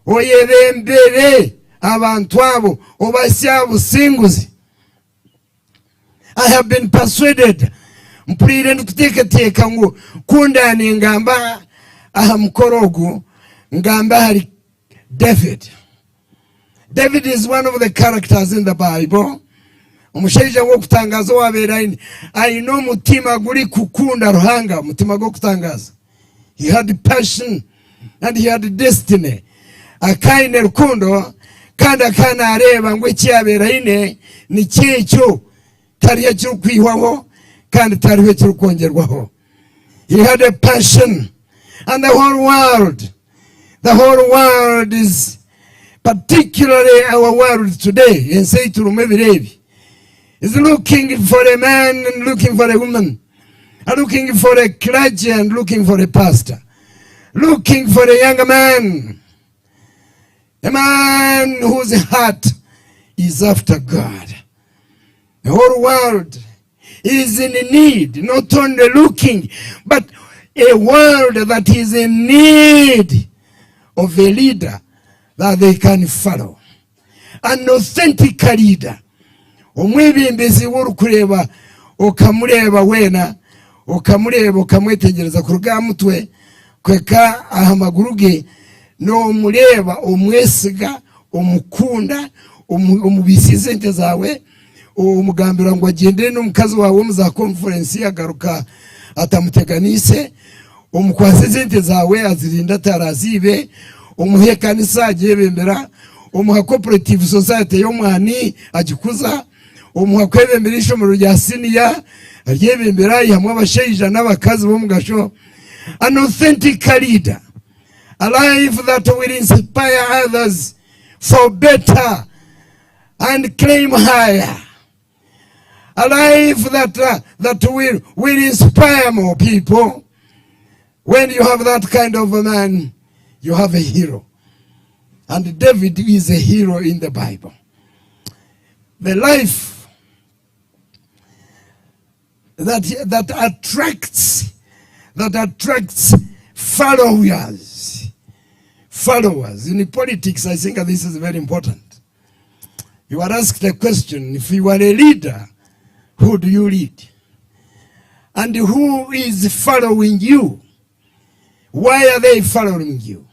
oyebembere abantu abo, obahitsye aha businguzi. I have been persuaded, mpuriire ndikuteekateeka ngu ku ndaanengamba aha mukoro ogu, ngambe ahari David. David is one of the characters in the Bible. Omushaija w'okutangaza owabeire aine aine omutima guri kukunda Ruhanga, omutima gw'okutangaza. He had passion and he had destiny. Akaine rukundo kandi akaba nareeba ngu eki yabeire aine nikyo ekyo tariho ekirikwihwaho kandi tariho ekirikwongyerwaho. He had a passion and the whole world The whole world is particularly our world today, ensi ei turimu ebiro ebi, is looking for a man and looking for a woman, and looking for a clergy and looking for a pastor, looking for a young man, a man whose heart is after God. The whole world is in need, not only looking, but a world that is in need of a leader that they can follow. An authentic leader. Omwebembezi w'orikureeba okamureeba weena okamureeba okamwetegyereza kuruga aha mutwe kuhika aha maguru ge nomureeba omwesiga omukunda omubiisa esente zaawe omugambira ngu agyende n'omukazi waawe omu za conference agaruka atamuteganiise omukwase esente zaawe azirinde ataraziibe omuha ekanisa agyebembera omuha cooperative society y'omwani agikuza omuha kwebembera eishomero rya siniya aryebembera aihamu abashaija n'abakazi b'omugasho an authentic leader a life that will inspire others for better and claim higher. A life that, uh, that will, will inspire more people. When you have that kind of a man, you have a hero. And David is a hero in the Bible. The life that, that attracts that attracts followers. Followers. In politics, I think this is very important. You are asked a question if you are a leader, who do you lead? And who is following you? Why are they following you?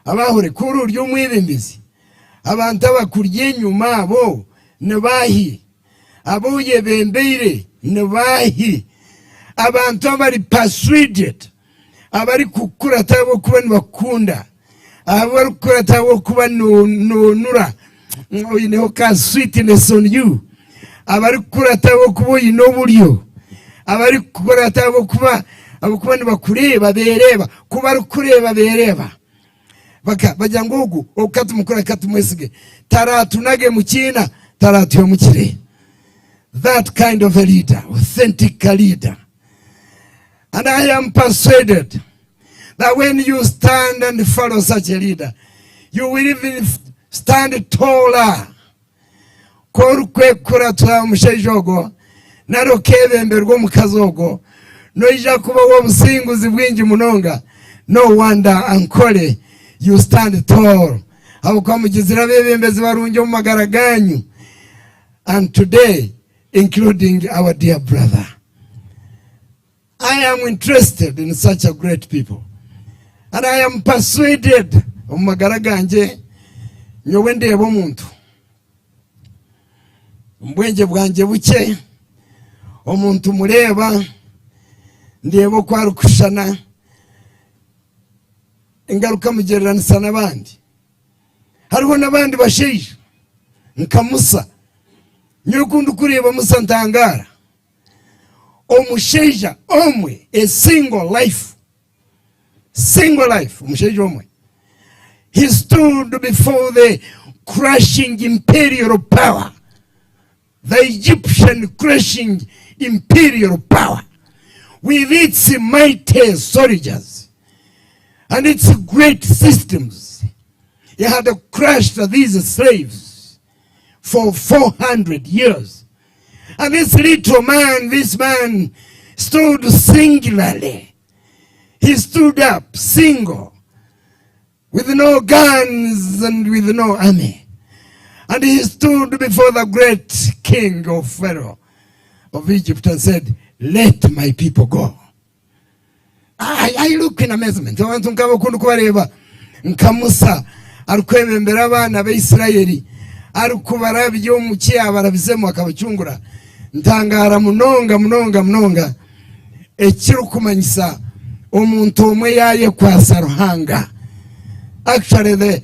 Abahure kuri uri omwebembezi abantu abakuri enyuma abo nibahi abu oyebembeire nibahi abantu abari persuaded abarikukurata ahabw'okuba nibakukunda abarikukurata ahabw'okuba nonura oineho ka sweetness on you abarikukurata ahabw'okuba oine oburyo abarikukurata ahabw'okuba ahabw'okuba nibakureeba beereeba ku barikukureeba beereeba baka bagira ngu ogu ogu katumukore katumwesige taratunage mu kiina taratuhemukire that kind of a leader authentic leader and i am persuaded that when you stand and follow such a leader you will even stand taller Ku orikwekuratira omushaija ogwo nari okeebemberwa omukazi ogwo, noija kuba ow'obusinguzi bwingi munonga. No wonder Ankole You stand tall. Ahabw'okuba mugizire abeebembezi barungi omu magara gaanyu. And today, including our dear brother. I am interested in such a great people. And I am persuaded omu magara gangye nyowe ndeeba omuntu omu bwengye bwangye bukye omuntu mureeba ndeeba oku arikushushana engaruka mugyereranisa n'abandi hariho n'abandi bashaija nka Musa nyowe ku ndikureeba Musa ntangaara Omushaija omwe, a single life, single life, omushaija omwe. He stood before the crushing imperial power, the Egyptian crushing imperial power with its mighty soldiers and its great systems. He had crushed these slaves for 400 years. And this little man, this man stood singularly. He stood up single with no guns and with no army. And he stood before the great king of Pharaoh of Egypt and said, Let my people go. I, I look in amazement. Abantu nkabo kundi kubareeba nka Musa arikwebembera abaana b'Israeli arikubarabya omu ki yabarabizemu akabacungura. Ntangaara munonga munonga munonga ekirikumanyisa omuntu omwe yayekwasa Ruhanga. Actually the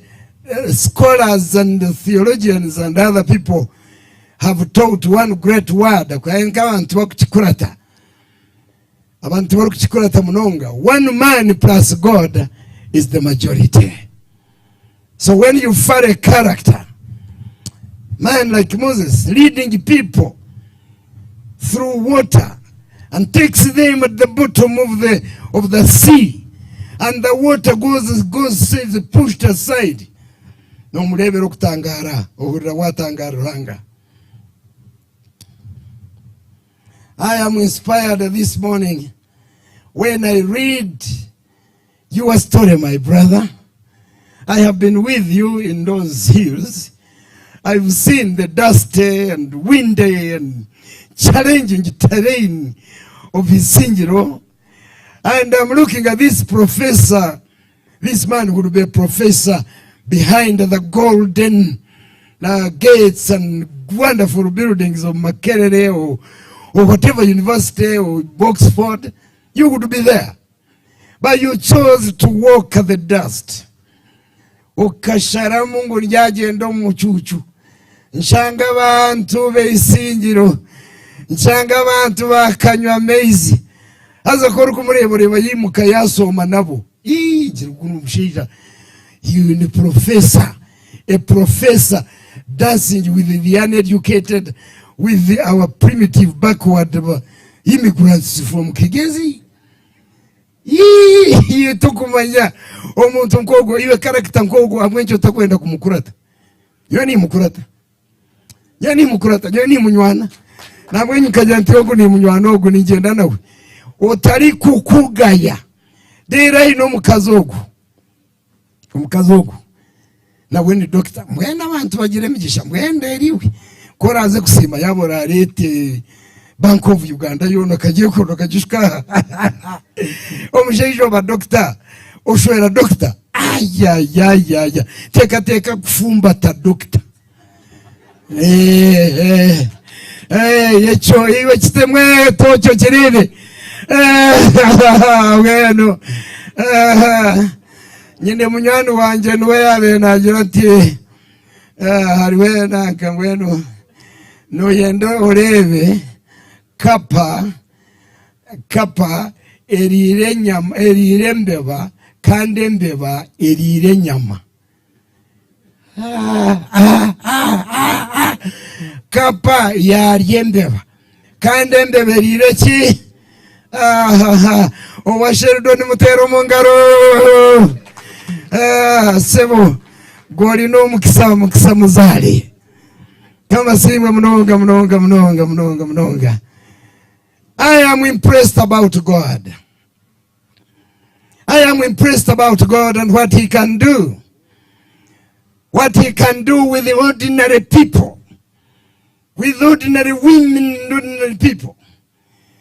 uh, scholars and the theologians and other people have taught one great word nk'abantu bakukikurata Abantu tibarikukikurata munonga. One man plus God is the majority. So when you follow a character, man like Moses leading people through water and takes them at the bottom of the, of the sea and the water goes, goes is pushed aside. Nomureebera okutangara, ohurira watangara Ruhanga. I am inspired this morning when I read your story, my brother. I have been with you in those hills. I've seen the dusty and windy and challenging terrain of Isingiro. And I'm looking at this professor, this man who will be a professor behind the golden uh, gates and wonderful buildings of Makerere or, or whatever university or Oxford. You would be there. But you chose to walk the dust. Okasharamu ngu ndyagenda omu mucuucu nshanga abantu b'eisingiro nshanga abantu bakanywa amaizi haza ku orikumureeba oreeba yaimuka yaashooma nabo Ii, ngira ogu n'omushaija ni professor a professor dancing with the uneducated with our primitive backward immigrants from Kigezi Ii, tokumanya omuntu nk'ogwo iwe character nk'ogwo ahabw'enki otakwenda kumukurata nyowe nimukurata nyowe nimukurata nyowe nimunywana nabwenyu nkagira nti ogu nimunywana ogu ningyenda nawe otarikukugaya reero aine omukazi ogu omukazi ogu nawe ni dokita mbwenu abantu bagira emigisha mbwenu reero iwe ku oraaze kusiima yaaba orareete Bank of Uganda yoona okagyekunda okagishuka aha omushaija oba dokita oshwera dokita ayayayaya teekateeka kufumbata dokita Eh, eh, eh, ekyo iwe kitemwe tokyo kireebe Eh, mbwenu eh, nyine munywani wangye niwe yaabaire naagira ati eh, hariho nanka mbwenu noyenda oreebe kapa kapa eriire enyama eriire embeba kandi embeba eriire enyama Kapa yarya embeba kandi embeba eriire ki? Owa Sheldon muteere omu ngaro. Ah, sebo gw'orina omukisa mukisa muzaare. Kamasiimwe munonga munonga munonga munonga munonga. I am impressed about God. I I am impressed about God and what he can do. What he can do with the ordinary people. With ordinary women and ordinary people.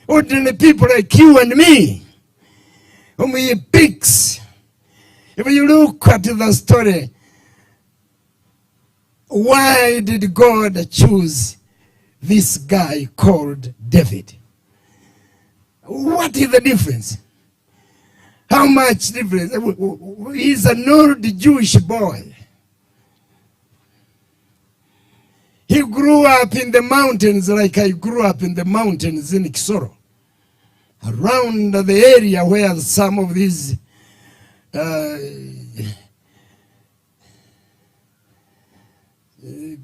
Ordinary people like you and me. Whom he picks. If you look at the story, why did God choose this guy called David? What is the difference? How much difference? He's an old Jewish boy. He grew up in the mountains like I grew up in the mountains in Kisoro. Around the area where some of these uh,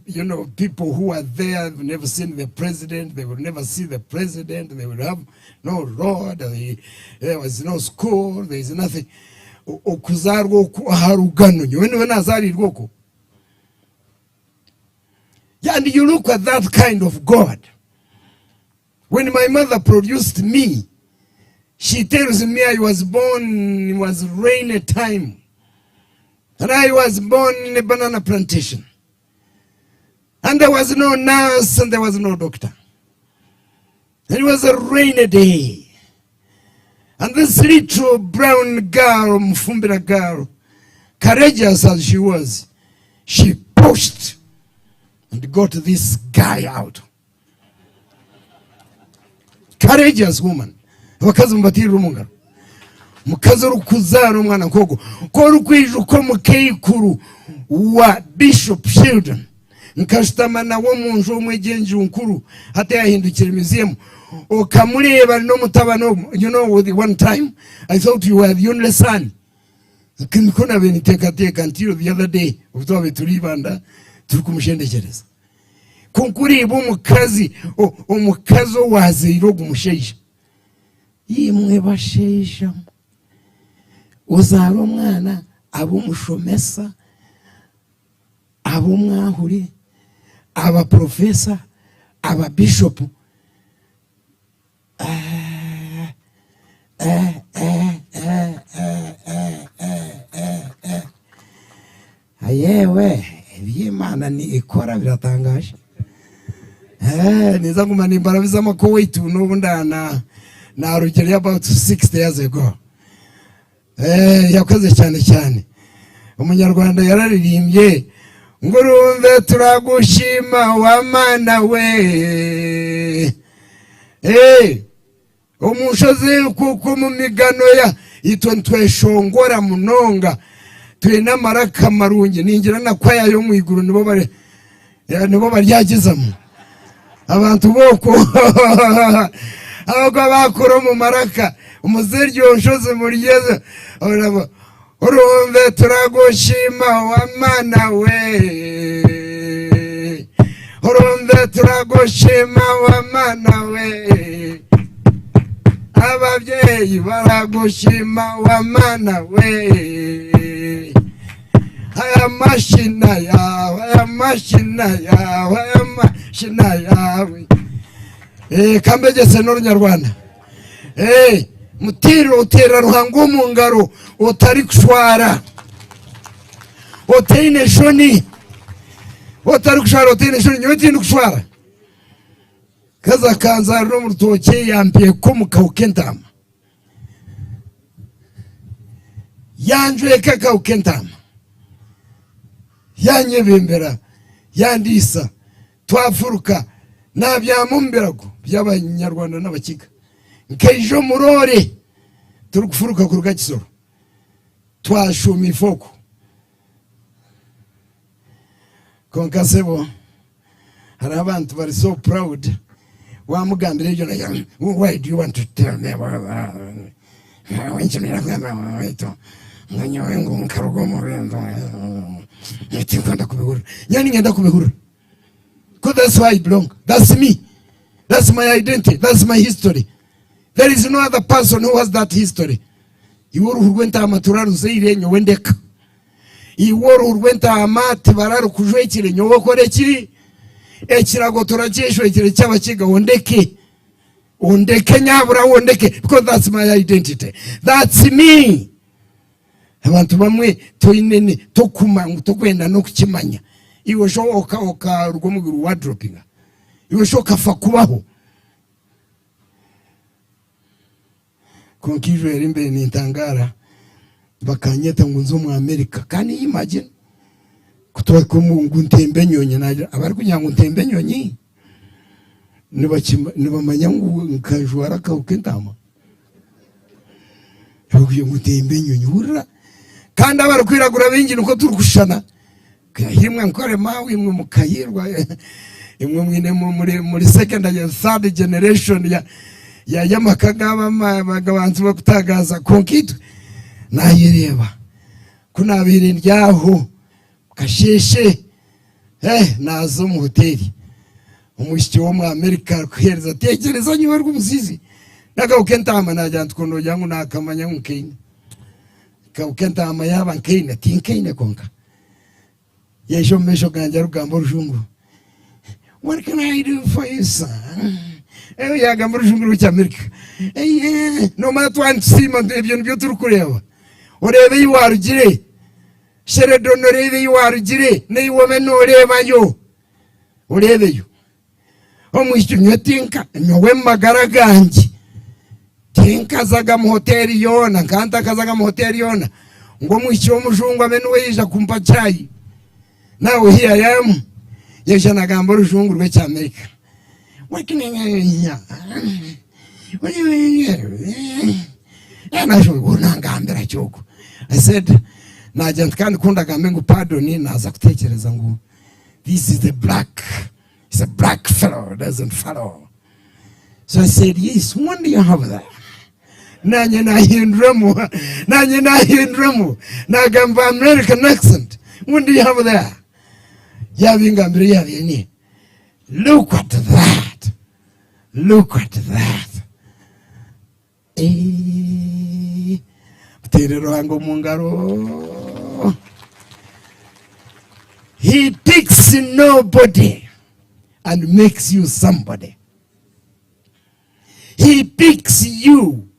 you know, people who are there have never seen the president, they will never see the president, they will have no road, they, there was no school, there is nothing. Okuzarwa oku aha rugano, nyowe niwe nazarirwe oku. And you look at that kind of God. When my mother produced me, she tells me I was born, it was rainy time. And I was born in a banana plantation. And there was no nurse and there was no doctor. And it was a rainy day. And this little brown girl, Mufumbira girl, courageous as she was, she pushed and got this guy out. Courageous woman. Abakazi mubatirire omu ngaro. Mukazi orikuzaara omwana nk'ogwo, ku orikwija okwo mukaikuru wa Bishop Sheldon, nkashutama nawe omu nju omwe egyo enju nkuru, hati eyahindukire museum, okamureeba ari n'omutabani ogwo, you know, the one time I thought you were the only son. Nikwo naabaire ninteekateeka until the other day obu twabaire turi Ibanda turikumushendekyereza. Kwonka oreeba omukazi, omukazi owaazaire ogu mushaija. Imwe bashaija mwe, ozaara omwana abe omushomesa, abe omwahuri, aba professor, aba bishop. Eh, eh, eh, eh, eh, eh, eh, eh, eh. Ayewe eby'Imana ikora biratangaje. Eh, niza nguma nimbarabizamu ak'owaitu n'obu ndana narugireyo about 60 years ago. Eh, yakoze cyane cyane. Umunyarwanda yararirimbye ngo urumve turagushima wa mana we. Eh, omunshozi kuko mu migano ya itwe nitweshongora munonga twine amaraka marungi ningira na kwaya yo mu iguru nibo bari eh, nibo baryagizamu abantu boko abagwa bakora omu maraka omuziryo nshozi muryeze oraba orumve turagushima wa mana we orumve turagushima wa mana we ababyeyi baragushima wa mana we aya mashina yawe aya mashina yawe aya mashina yawe Eh, kambegyese n'orunyarwanda Eh, mutiirire oteera Ruhanga omu ngaro otarikushwara otaine shoni otarikushwara otaine shoni nyowe tindikushwara kaza akanzaarira omu rutookye yampeeka omu kahu k'entaama yanjweka akahu k'entaama yanyebembera yandiisa Twafuruka naabyama omu birago by'Abanyarwanda n'Abakiga. Nkaija omu roore turikufuruka kuruga Kisoro. Twashuuma ifooko. Kwonka sebo hariho abantu bari so proud wamugambira ebyo nagira ngu why do you want to tell me about that? Ngu nyowe ngu nkaruga omu bintu tinkwenda kubihurira. Nyowe niinyenda kubihurira. Because that's where I belong. That's me. That's my identity. That's my history. There is no other person who has that history. Iwe oruhu rw'entaama turaruzaire nyowe ndeka. Iwe oruhu rw'entaama tibararukujwekire nyowe okore ki? Ekirago turakyeshwekire ky'abakiga ondeke. Ondeke nyabura ondeke because that's my identity. That's me. Abantu bamwe toine ni tokuma ngu tokwenda n'okukimanya. Iwe sho oka okaruga omu iguru wadropinga. Iwe sho okafa kubaho. Kwonka ijo eri mbaire nintangara bakanyeta ngu nze omu America. Can you imagine? Kutwaka omu ngu ntembe enyonyi nagira abarikugira ngu ntembe enyonyi nibakima nibamanya ngu nkajwara akahu k'entaama. Barikugira ngu ntembe enyonyi hurira kandi abarikwiragura baingi nikwo turikushushana. Imwe nkore maawe imwe mukahirwa imwe mwine muri muri second and third generation ya ya y'amaka g'abantu bakutagaza kwonka itwe nayereeba ku nabaire ndi aho kasheshe eh naza omu hoteri omwishiki w'omu America arikuhereza tekyereza nyowe rw'omuzizi n'akahu k'entaama nagira nti ku nogira ngu nakamanya ngu nkaine akahu k'entaama yaaba nkaine tinkaine kwonka Yaija omu maisho gangye arikugamba orujungu. What can I do for you, sir? Eh, yagamba orujungu rw'Ekyamerika. Eh, nomara twanitusiima ebyo nibyo turikureeba. Oreebe ei warugire. Sheredon oreebe ei warugire, naiwe obe nooreebayo. Oreebeyo. Omwishiki nyowe tinka nyowe mu magara gangye tinkazaga mu hoteri yoona nka ntakazaga mu hoteri yoona ngu omwishiki w'omujungu abe niwe yaija kumpa chai. Now here I am yaija nagamba orujungu rw'ekyamerika nangambira ki ogu? I said nagira nti kandi ku ndagambe ngu pardon naaza kutekyereza ngu this is a black He's a black fellow, doesn't follow. So I said, yes, when do you have that? Nanye nahinduramu, nanye nahinduramu, nagamba American accent. When do you have that? Yabingambire yabini. Look at that. Look at that. Eh, muteere Ruhanga omu ngaro. He picks nobody and makes you somebody. He picks you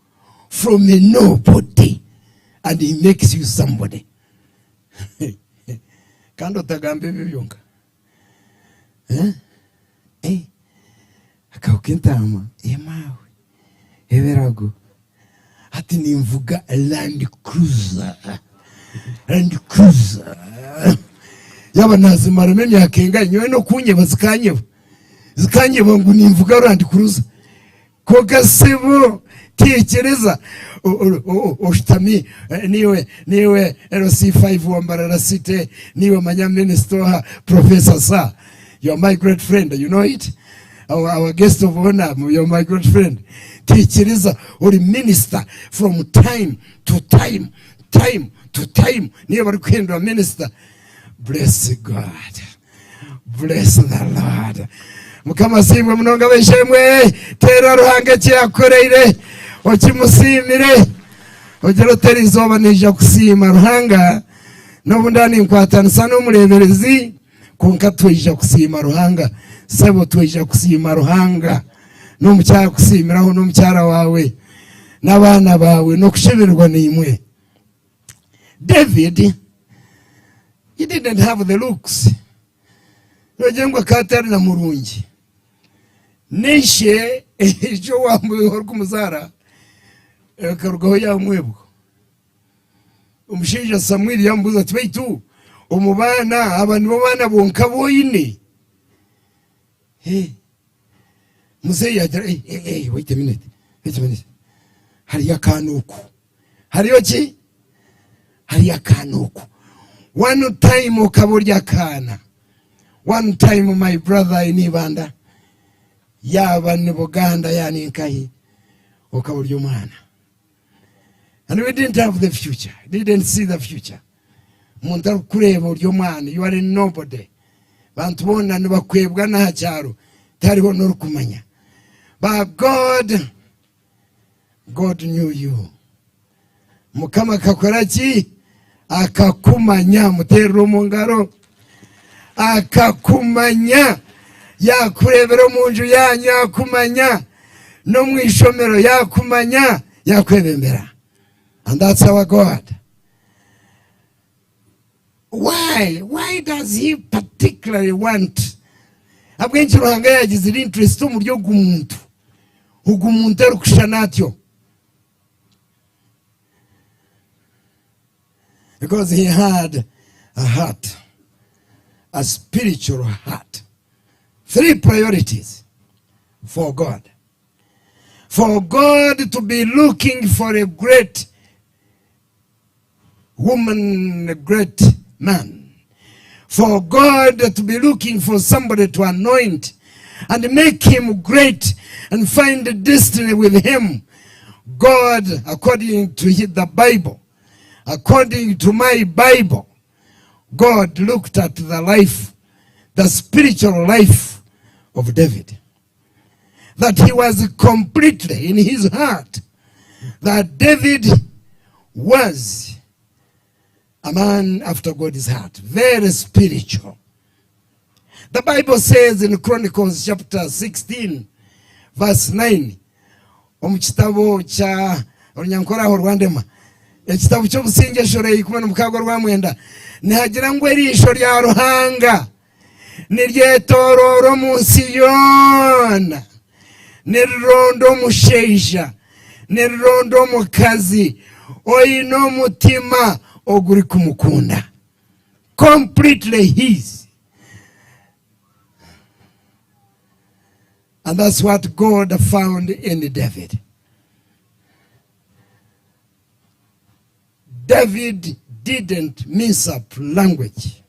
from a nobody and he makes you somebody. Kandi otagamba ebyo byonka. Eh? Eh? Akahu k'entaama emaawe ebirago hati ninvuga Land Cruiser Land Cruiser yaba nazimaramu emyaka engahi nyowe n'okunyeba zikanyeba zikanyeba ngu ninvuga Land Cruiser Kwonka sebo teekyereza oshutami niiwe niiwe LC5 wa Mbarara City niiwe manya minisita oha Professor sir you are my great friend you know it our, our guest of honor you are my great friend teekyereza ori minister from time to time time to time niiwe barikuhindura minister bless God Bless the Lord. Mukama asiimwe munonga ab'eishe-emwe. Teera Ruhanga eki yakukoreire okimusiimire. Ogire oti eri izooba naija kusiima Ruhanga n'obu ndaba ninkwatanisa n'omureeberezi kwonka twaija kusiima Ruhanga. Sebo twaija kusiima Ruhanga n'omukyara kusiimiraho n'omukyara waawe n'abaana baawe n'okushemererwa naimwe. David, he didn't have the looks. Nogira ngu akaba atari na murungi. N'eishe ishe orikumuzaara akarugaho yaamwebwa. Omushaija Samwiri yaamubuuza ati, baitu omu baana aba nibo baana bonka abu oine? Hey. Muzeeyi yaagira, hey, hey, hey, wait a minute, wait a minute. Hariyo akaana oku. Hariyo ki? Hariyo akaana oku. One time okaba ori akaana. One time my brother in Ibanda, yaaba ni Buganda yaaba ni nkahi, okaba ori omwana. And we didn't have the future, didn't see the future. Omuntu arikukureeba ori omwana, you are a nobody. Bantu boona nibakwebwa n'aha kyaro, tihariho n'orikumanya. But God God knew you. Mukama akakora ki? Akakumanya. Muteerere omu ngaro. Akakumanya. Yakureebera omu nju yaanyu yakumanya. N'omu ishomero yakumanya. Yakwebembera. And that's our God. Why? Why does he particularly want? Ahabw'enki Ruhanga yaagizire interest omuri ogu muntu? Ogu muntu arikushushana atyo? Because he had a heart, a spiritual heart. Three priorities for God. For God to be looking for a great woman, a great man. For God to be looking for somebody to anoint and make him great and find a destiny with him. God, according to the Bible, according to my Bible, God looked at the life, the spiritual life of David. That he was completely in his heart, that David was a man after God's heart, very spiritual. The Bible says in Chronicles chapter 16, verse 9, omu kitabo kya Orunyankore aho rwandema, ekitabo ky'obusingye eshura ya 16 orwamwenda, nihagira ngu eriisho rya Ruhanga niryetoroora omu nsi yoona, nirironda omushaija, nirironda omukazi oine omutima ogurikumukunda. Completely his. And that's what God found in David. David didn't mess up language.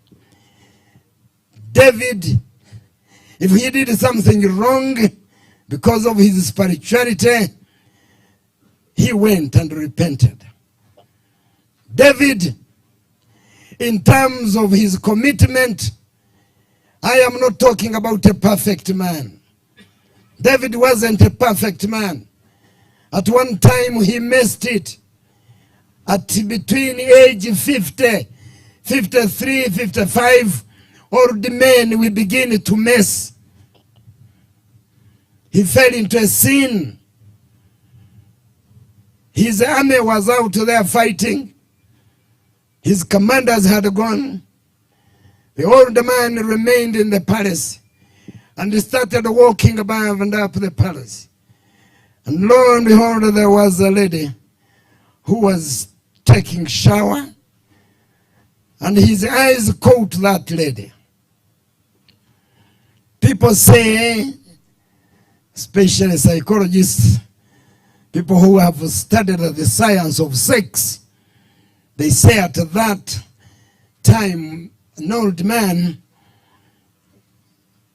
David, if he did something wrong because of his spirituality, he went and repented. David, in terms of his commitment, I am not talking about a perfect man. David wasn't a perfect man. At one time he missed it. At between age 50, 53, 55, old men we begin to mess. He fell into a sin. His army was out there fighting. His commanders had gone. The old man remained in the palace and he started walking above and up the palace. And lo and behold, there was a lady who was taking shower and his eyes caught that lady. People say, especially psychologists, people who have studied the science of sex, they say at that time, an old man,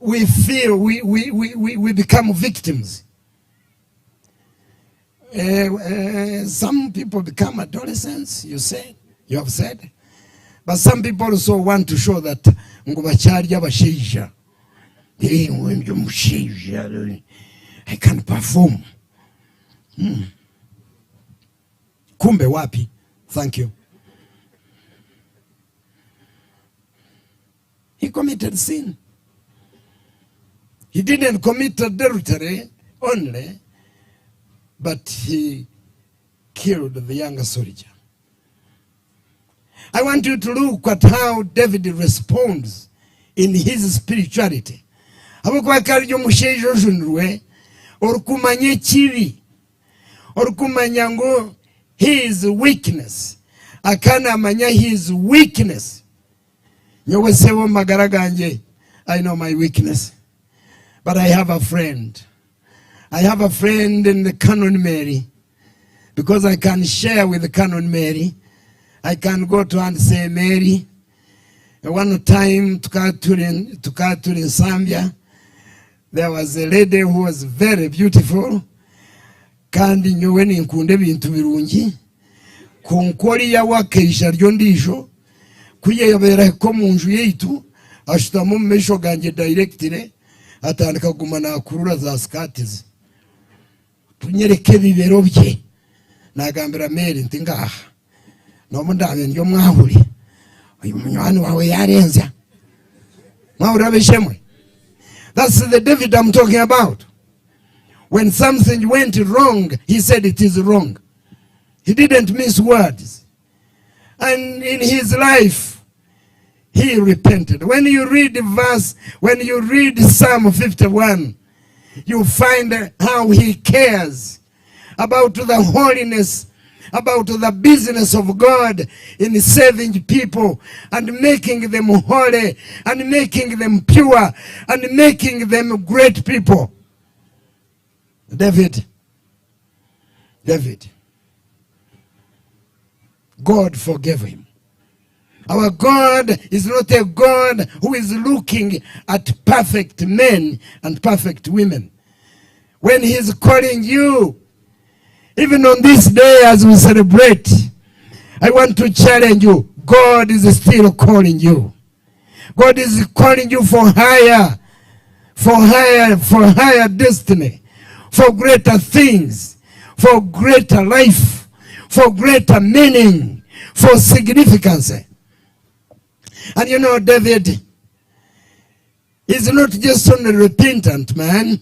we feel we become victims. Some people become adolescents, you say, you have said. But some people also want to show that ngu bakyari abashaija. Eh, ndi omushaija, I can perform. Kumbe wapi? Thank you. He committed sin. He didn't commit adultery only, but he killed the younger soldier. I want you to look at how David responds in his spirituality. Ahabw'okuba akaba ari omushaija ojunirwe, orikumanya ekibi, orikumanya ngu his weakness, akaba naamanya his weakness. Nyowe sebo omu magara gangye, I know my weakness, but I have a friend. I have a friend in the Canon Mary, because I can share with the Canon Mary. I can go to and say, Mary, one time tukaba turi in Zambia, there was a lady who was very beautiful, kandi nyowe ninkunda ebintu birungi, kwonka oriya we akaija ari ondiijo, ku yabaire ahika omu nju yaitu, ashutama omu maisho gangye directly, atandika kuguma nakurura za sikaati ze. Tunyereka ebibero bye. Nagambira Mary nti ngaha, nobu ndaabe ndi omwahuri, oyu munywani waawe yarenzya. Mwahurira ab'eishe-emwe? That's the David I'm talking about. When something went wrong, he said it is wrong. He didn't miss words. And in his life, He repented. When you read verse, when you read Psalm 51, you find how he cares about the holiness, about the business of God in saving people and making them holy and making them pure and making them great people. David, David, God forgave him. Our God is not a God who is looking at perfect men and perfect women. When He is calling you, even on this day as we celebrate, I want to challenge you. God is still calling you. God is calling you for higher, for higher, for higher destiny, for greater things, for greater life, for greater meaning, for significance. And you know, David is not just only repentant man,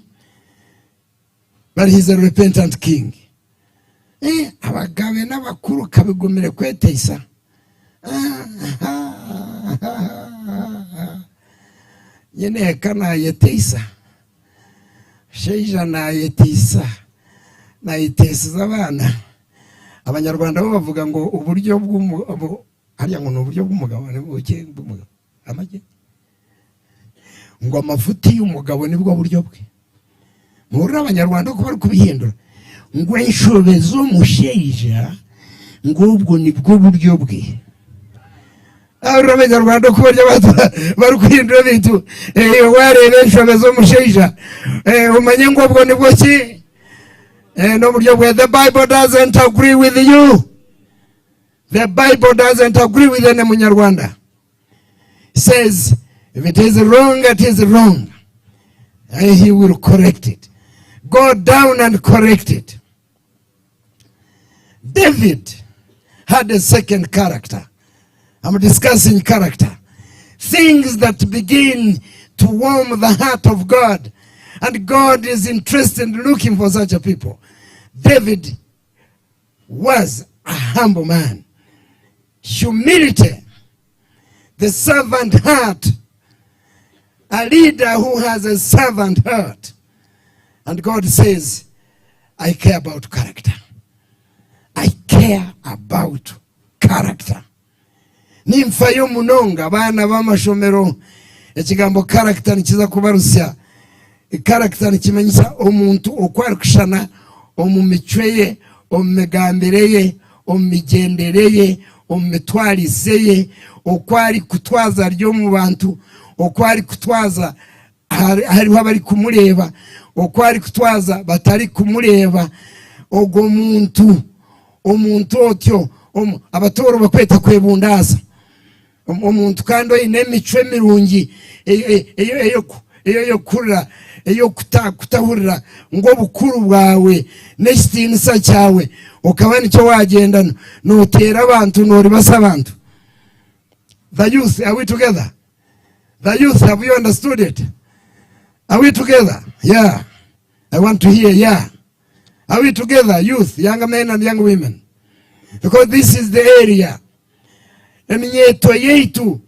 but he's a repentant king. Eh, abagabe n'abakuru kabigumire kweteisa. Nyine eka nayeteisa, shaija nayeteisa, nayeteisiza abaana. Abanyarwanda bo bavuga ngo uburyo bw'umu hariya ngo ni uburyo bw'umugabo bw'umugabo amagi ngo amafuti y'umugabo nibwo buryo bwe. Muhurira abanyarwanda ko bari kubihindura ngo inshobe z'umusheija ngo ubwo nibwo buryo bwe. Ahurira abanyarwanda ko barya bari kuhindura ebintu, wareba enshobe z'omushaija omanye ngu obwo nibwo ki n'oburyo bwe. The Bible doesn't agree with you. The Bible doesn't agree with any Munyarwanda. It says if it is wrong, it is wrong. And he will correct it. Go down and correct it. David had a second character. I'm discussing character. Things that begin to warm the heart of God. And God is interested in looking for such a people. David was a humble man. Humility, the servant heart, a leader who has a servant heart. And God says, I care about character. I care about character. Ninfayo munonga abaana b'amashomero ekigambo character nikiza kubarusya. Character nikimanyisa omuntu oku arikushushana omu micwe ye, omu migambire ye, omu migyendere ye, omu mitwarize ye, oku arikutwaza ari omu bantu, oku arikutwaza hariho abarikumureeba, oku arikutwaza batarikumureeba. Ogwo muntu, omuntu otyo, abatooro bakweta kwebundaaza. Omuntu kandi oine emicwe mirungi eyokurira, eyokutahurira ngu obukuru bwawe n'ekitiinisa kyawe okaba nikyo wagyenda noteera abantu, noribasa abantu. The youth, are we together? The youth, have you understood it? Are we together? Yeah. I want to hear yeah. Are we together, youth, young men and young women? Because this is the area. Eminyeto yaitu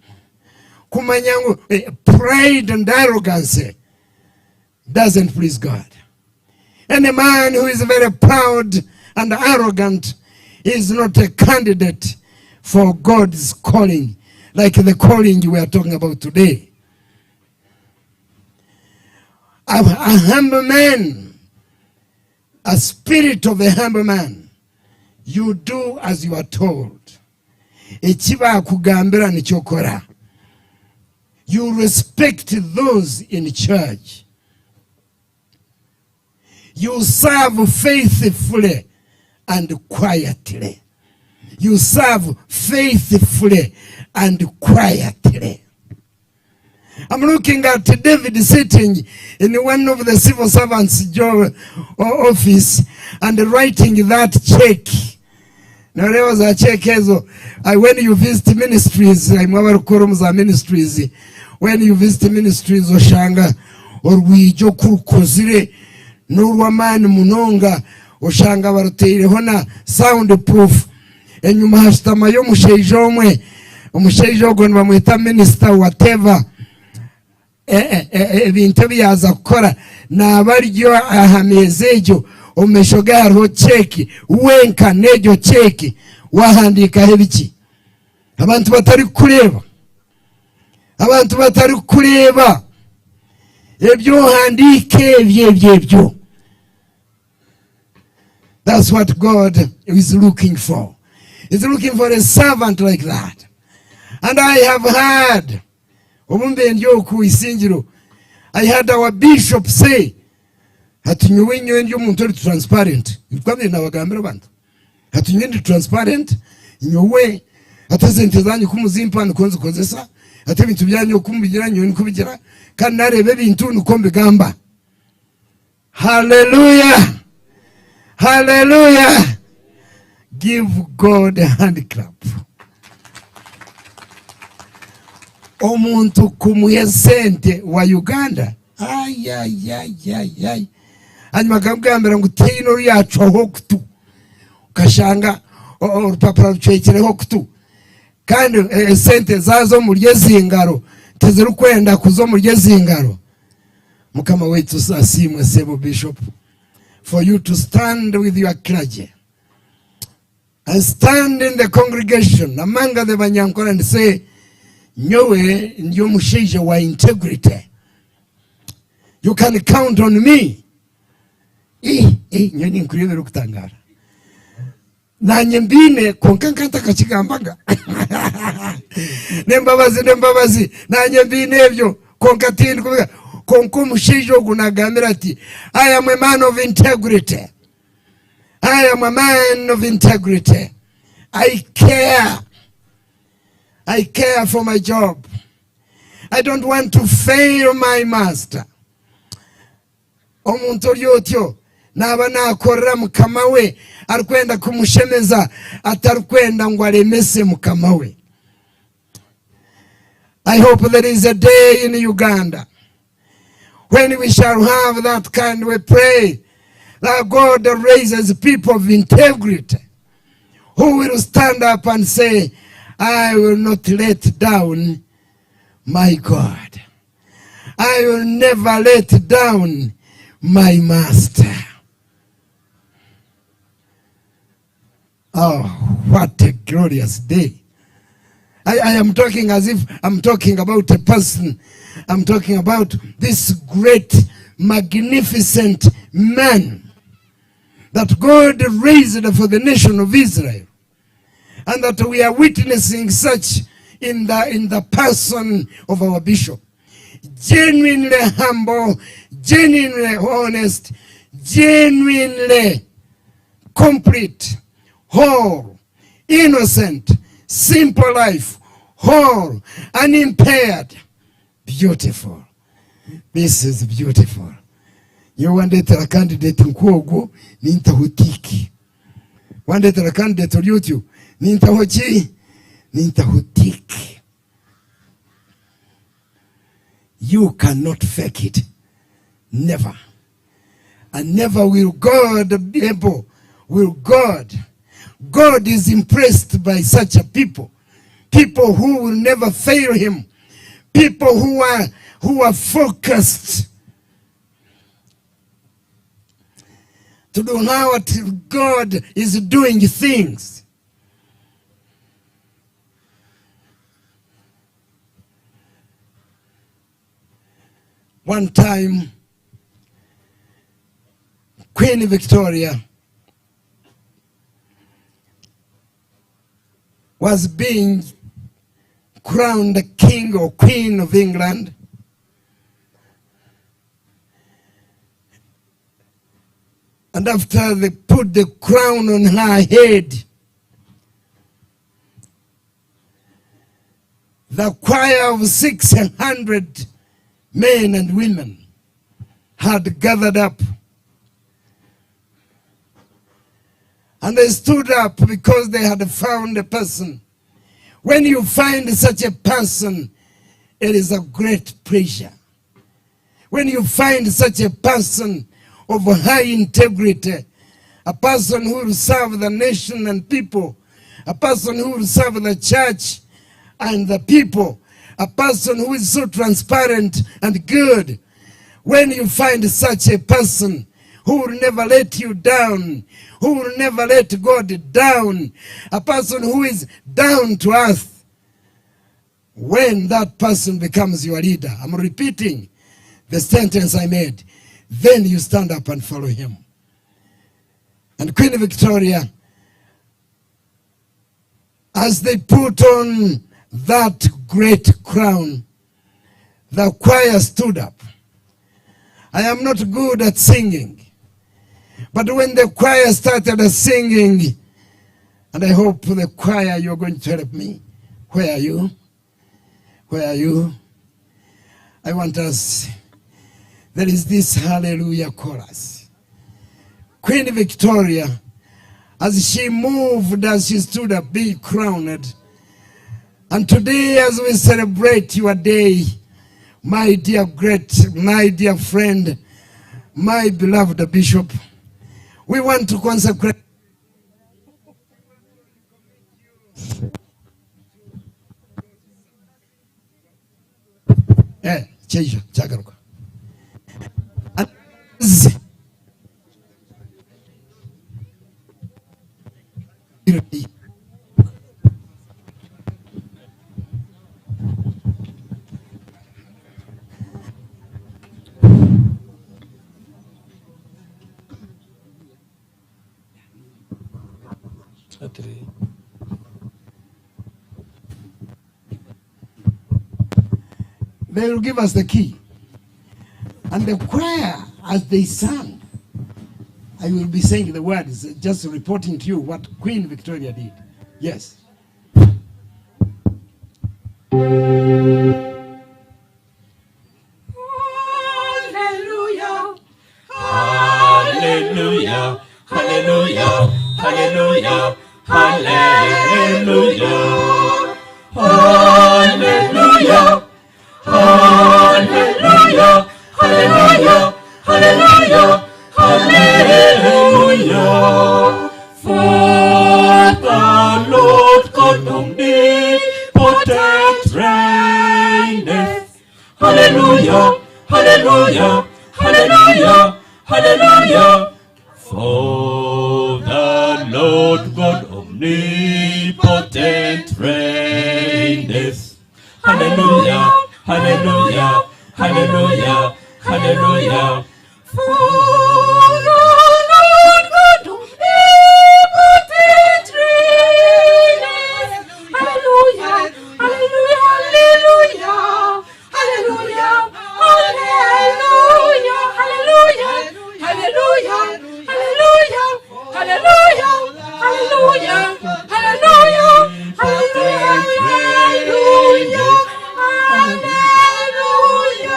kumanya ngu pride and arrogance doesn't please God. Any man who is very proud and arrogant is not a candidate for God's calling, like the calling we are talking about today. A humble man, a spirit of a humble man, you do as you are told. Eki bakugambira nikyo okora. You respect those in charge. You serve faithfully and quietly. You serve faithfully and quietly. I'm looking at David sitting in one of the civil servants' job office and writing that check. Noreeba za check ezo. When you visit ministries, imwe abarikukora omu za ministries, when you visit ministries oshanga orwigi oku rukozire n'orw'amaani munonga, oshanga baruteireho na sound proof. Enyuma hashutamayo omushaija omwe. Omushaija ogwo nibamweta minisita whatever. E, e, e, ebintu ebi yaaza kukora naaba ari aha meeza egyo omu maisho ge hariho ceeki wenka n'egyo ceeki wahandiikaho ebiki abantu batarikukureeba abantu batarikukureeba ebyo ohandiika ebyo ebyo ebyo That's what God is looking for. He's looking for a servant like that. And I have heard, obu mbe ndi oku Isingiro, I heard our bishop say, ati nyowe nyowe ndi omuntu ori transparent. Nikwo abaire nabagambira abantu. Ati nyowe ndi transparent, nyowe ati esente zanyu ku muzimpa nikwo nzikozesa, ati ebintu byanyu oku mubigira nyowe nikwo bigira, kandi nareeba ebintu nikwo mbigamba. Hallelujah! Hallelujah! Give God a hand clap. Omuntu kumuha esente wa Uganda ayayayayay hanyuma akamugambira ngu tihaine oru yacwaho okutu okashanga orupapura rucwekireho okutu kandi esente zaaza omuri ezi ngaro tizirikwenda kuza omuri ezi ngaro. Mukama waitu asiimwe sebo Bishop for you to stand with your clergy and stand in the congregation among the Banyankore and say nyowe ndi omushaija wa integrity you can count on me. Eh, eh, nyowe ninkureebera okutangara. Naanye mbiine, kwonka nka ntakakigambaga. N'embabazi, n'embabazi, naanye mbiine ebyo, kwonka tindikubiga. Kwonka omushaija ogu nagambira ati, I am a man of integrity. I am a man of integrity. I care. I care for my job. I don't want to fail my master. Omuntu ori otyo naaba naakorera mukama we arikwenda kumushemeza, atarikwenda ngu aremese mukama we. I hope there is a day in Uganda when we shall have that kind we pray that God raises people of integrity who will stand up and say, I will not let down my God. I will never let down my master. Oh, what a glorious day. I, I am talking as if I'm talking about a person. I'm talking about this great, magnificent man that God raised for the nation of Israel. And that we are witnessing such in the, in the person of our bishop. Genuinely humble, genuinely honest, genuinely complete, whole, innocent, simple life, whole, unimpaired, beautiful. This is beautiful. Nyowe wandetera candidate nk'ogwo nintaho tick. Wandetera candidate ori otyo nintaho ki? Nintaho tick. You cannot fake it. Never. And never will God be able, will God. God is impressed by such a people. People who will never fail him. People who are, who are focused to do how what God is doing things. One time, Queen Victoria was being crowned the king or queen of England. And after they put the crown on her head, the choir of 600 men and women had gathered up. And they stood up because they had found a person. When you find such a person, it is a great pleasure. When you find such a person of high integrity, a person who will serve the nation and people, a person who will serve the church, and the people, a person who is so transparent and good. When you find such a person who will never let you down, who will never let God down, a person who is down to earth, when that person becomes your leader, I'm repeating the sentence I made, then you stand up and follow him. And Queen Victoria, as they put on that great crown, the choir stood up. I am not good at singing. But when the choir started singing, and I hope the choir you're going to help me. Where are you? Where are you? I want us. There is this hallelujah chorus. Queen Victoria, as she moved, as she stood up, be crowned. And today, as we celebrate your day, my dear great, my dear friend, my beloved bishop, we want to consecrate. Eh, kyeija kyagaruka. They will give us the key. And the choir, as they sang, I will be saying the words, just reporting to you what Queen Victoria did. Yes. Hallelujah. Hallelujah. Hallelujah. Hallelujah. Hallelujah. Hallelujah. Hallelujah. Hallelujah. Hallelujah. Hallelujah. For the Lord God omnipotent reigneth. Hallelujah, hallelujah, hallelujah, hallelujah. For the Lord God omnipotent reigneth. Hallelujah, hallelujah, hallelujah, hallelujah. For the Lord God omnipotent reigneth. Hallelujah, hallelujah, hallelujah, hallelujah, hallelujah, hallelujah, hallelujah, hallelujah, hallelujah, hallelujah, hallelujah, hallelujah, hallelujah.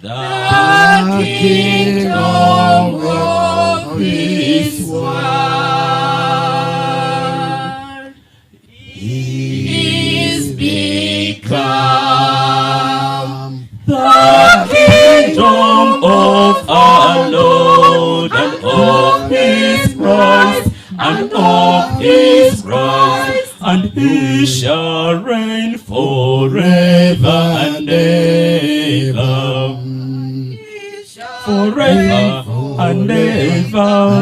The kingdom of this world is become the kingdom of our Lord and of his Christ and of his Christ, and he shall reign forever and ever. Forever and ever,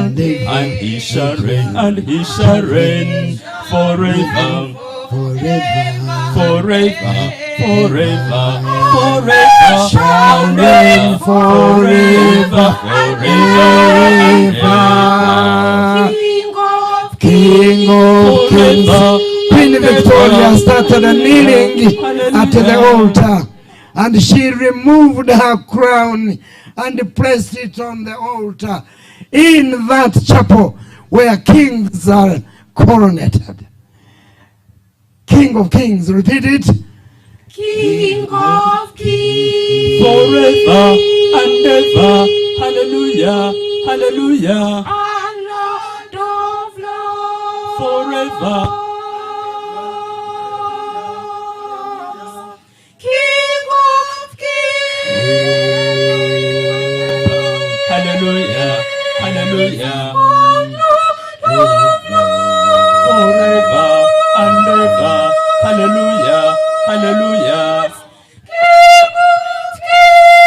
and he shall reign, and he shall reign forever, Forever. forever, forever, forever, Shall reign forever, forever, and ever. King of King of Kings. Queen Victoria started kneeling at the altar, and she removed her crown and placed it on the altar in that chapel where kings are coronated. King of Kings, repeat it. King of Kings. Forever and ever. Hallelujah, hallelujah. And Lord of Lords. Forever. King of Kings. Hallelujah, hallelujah. And Lord of Lords.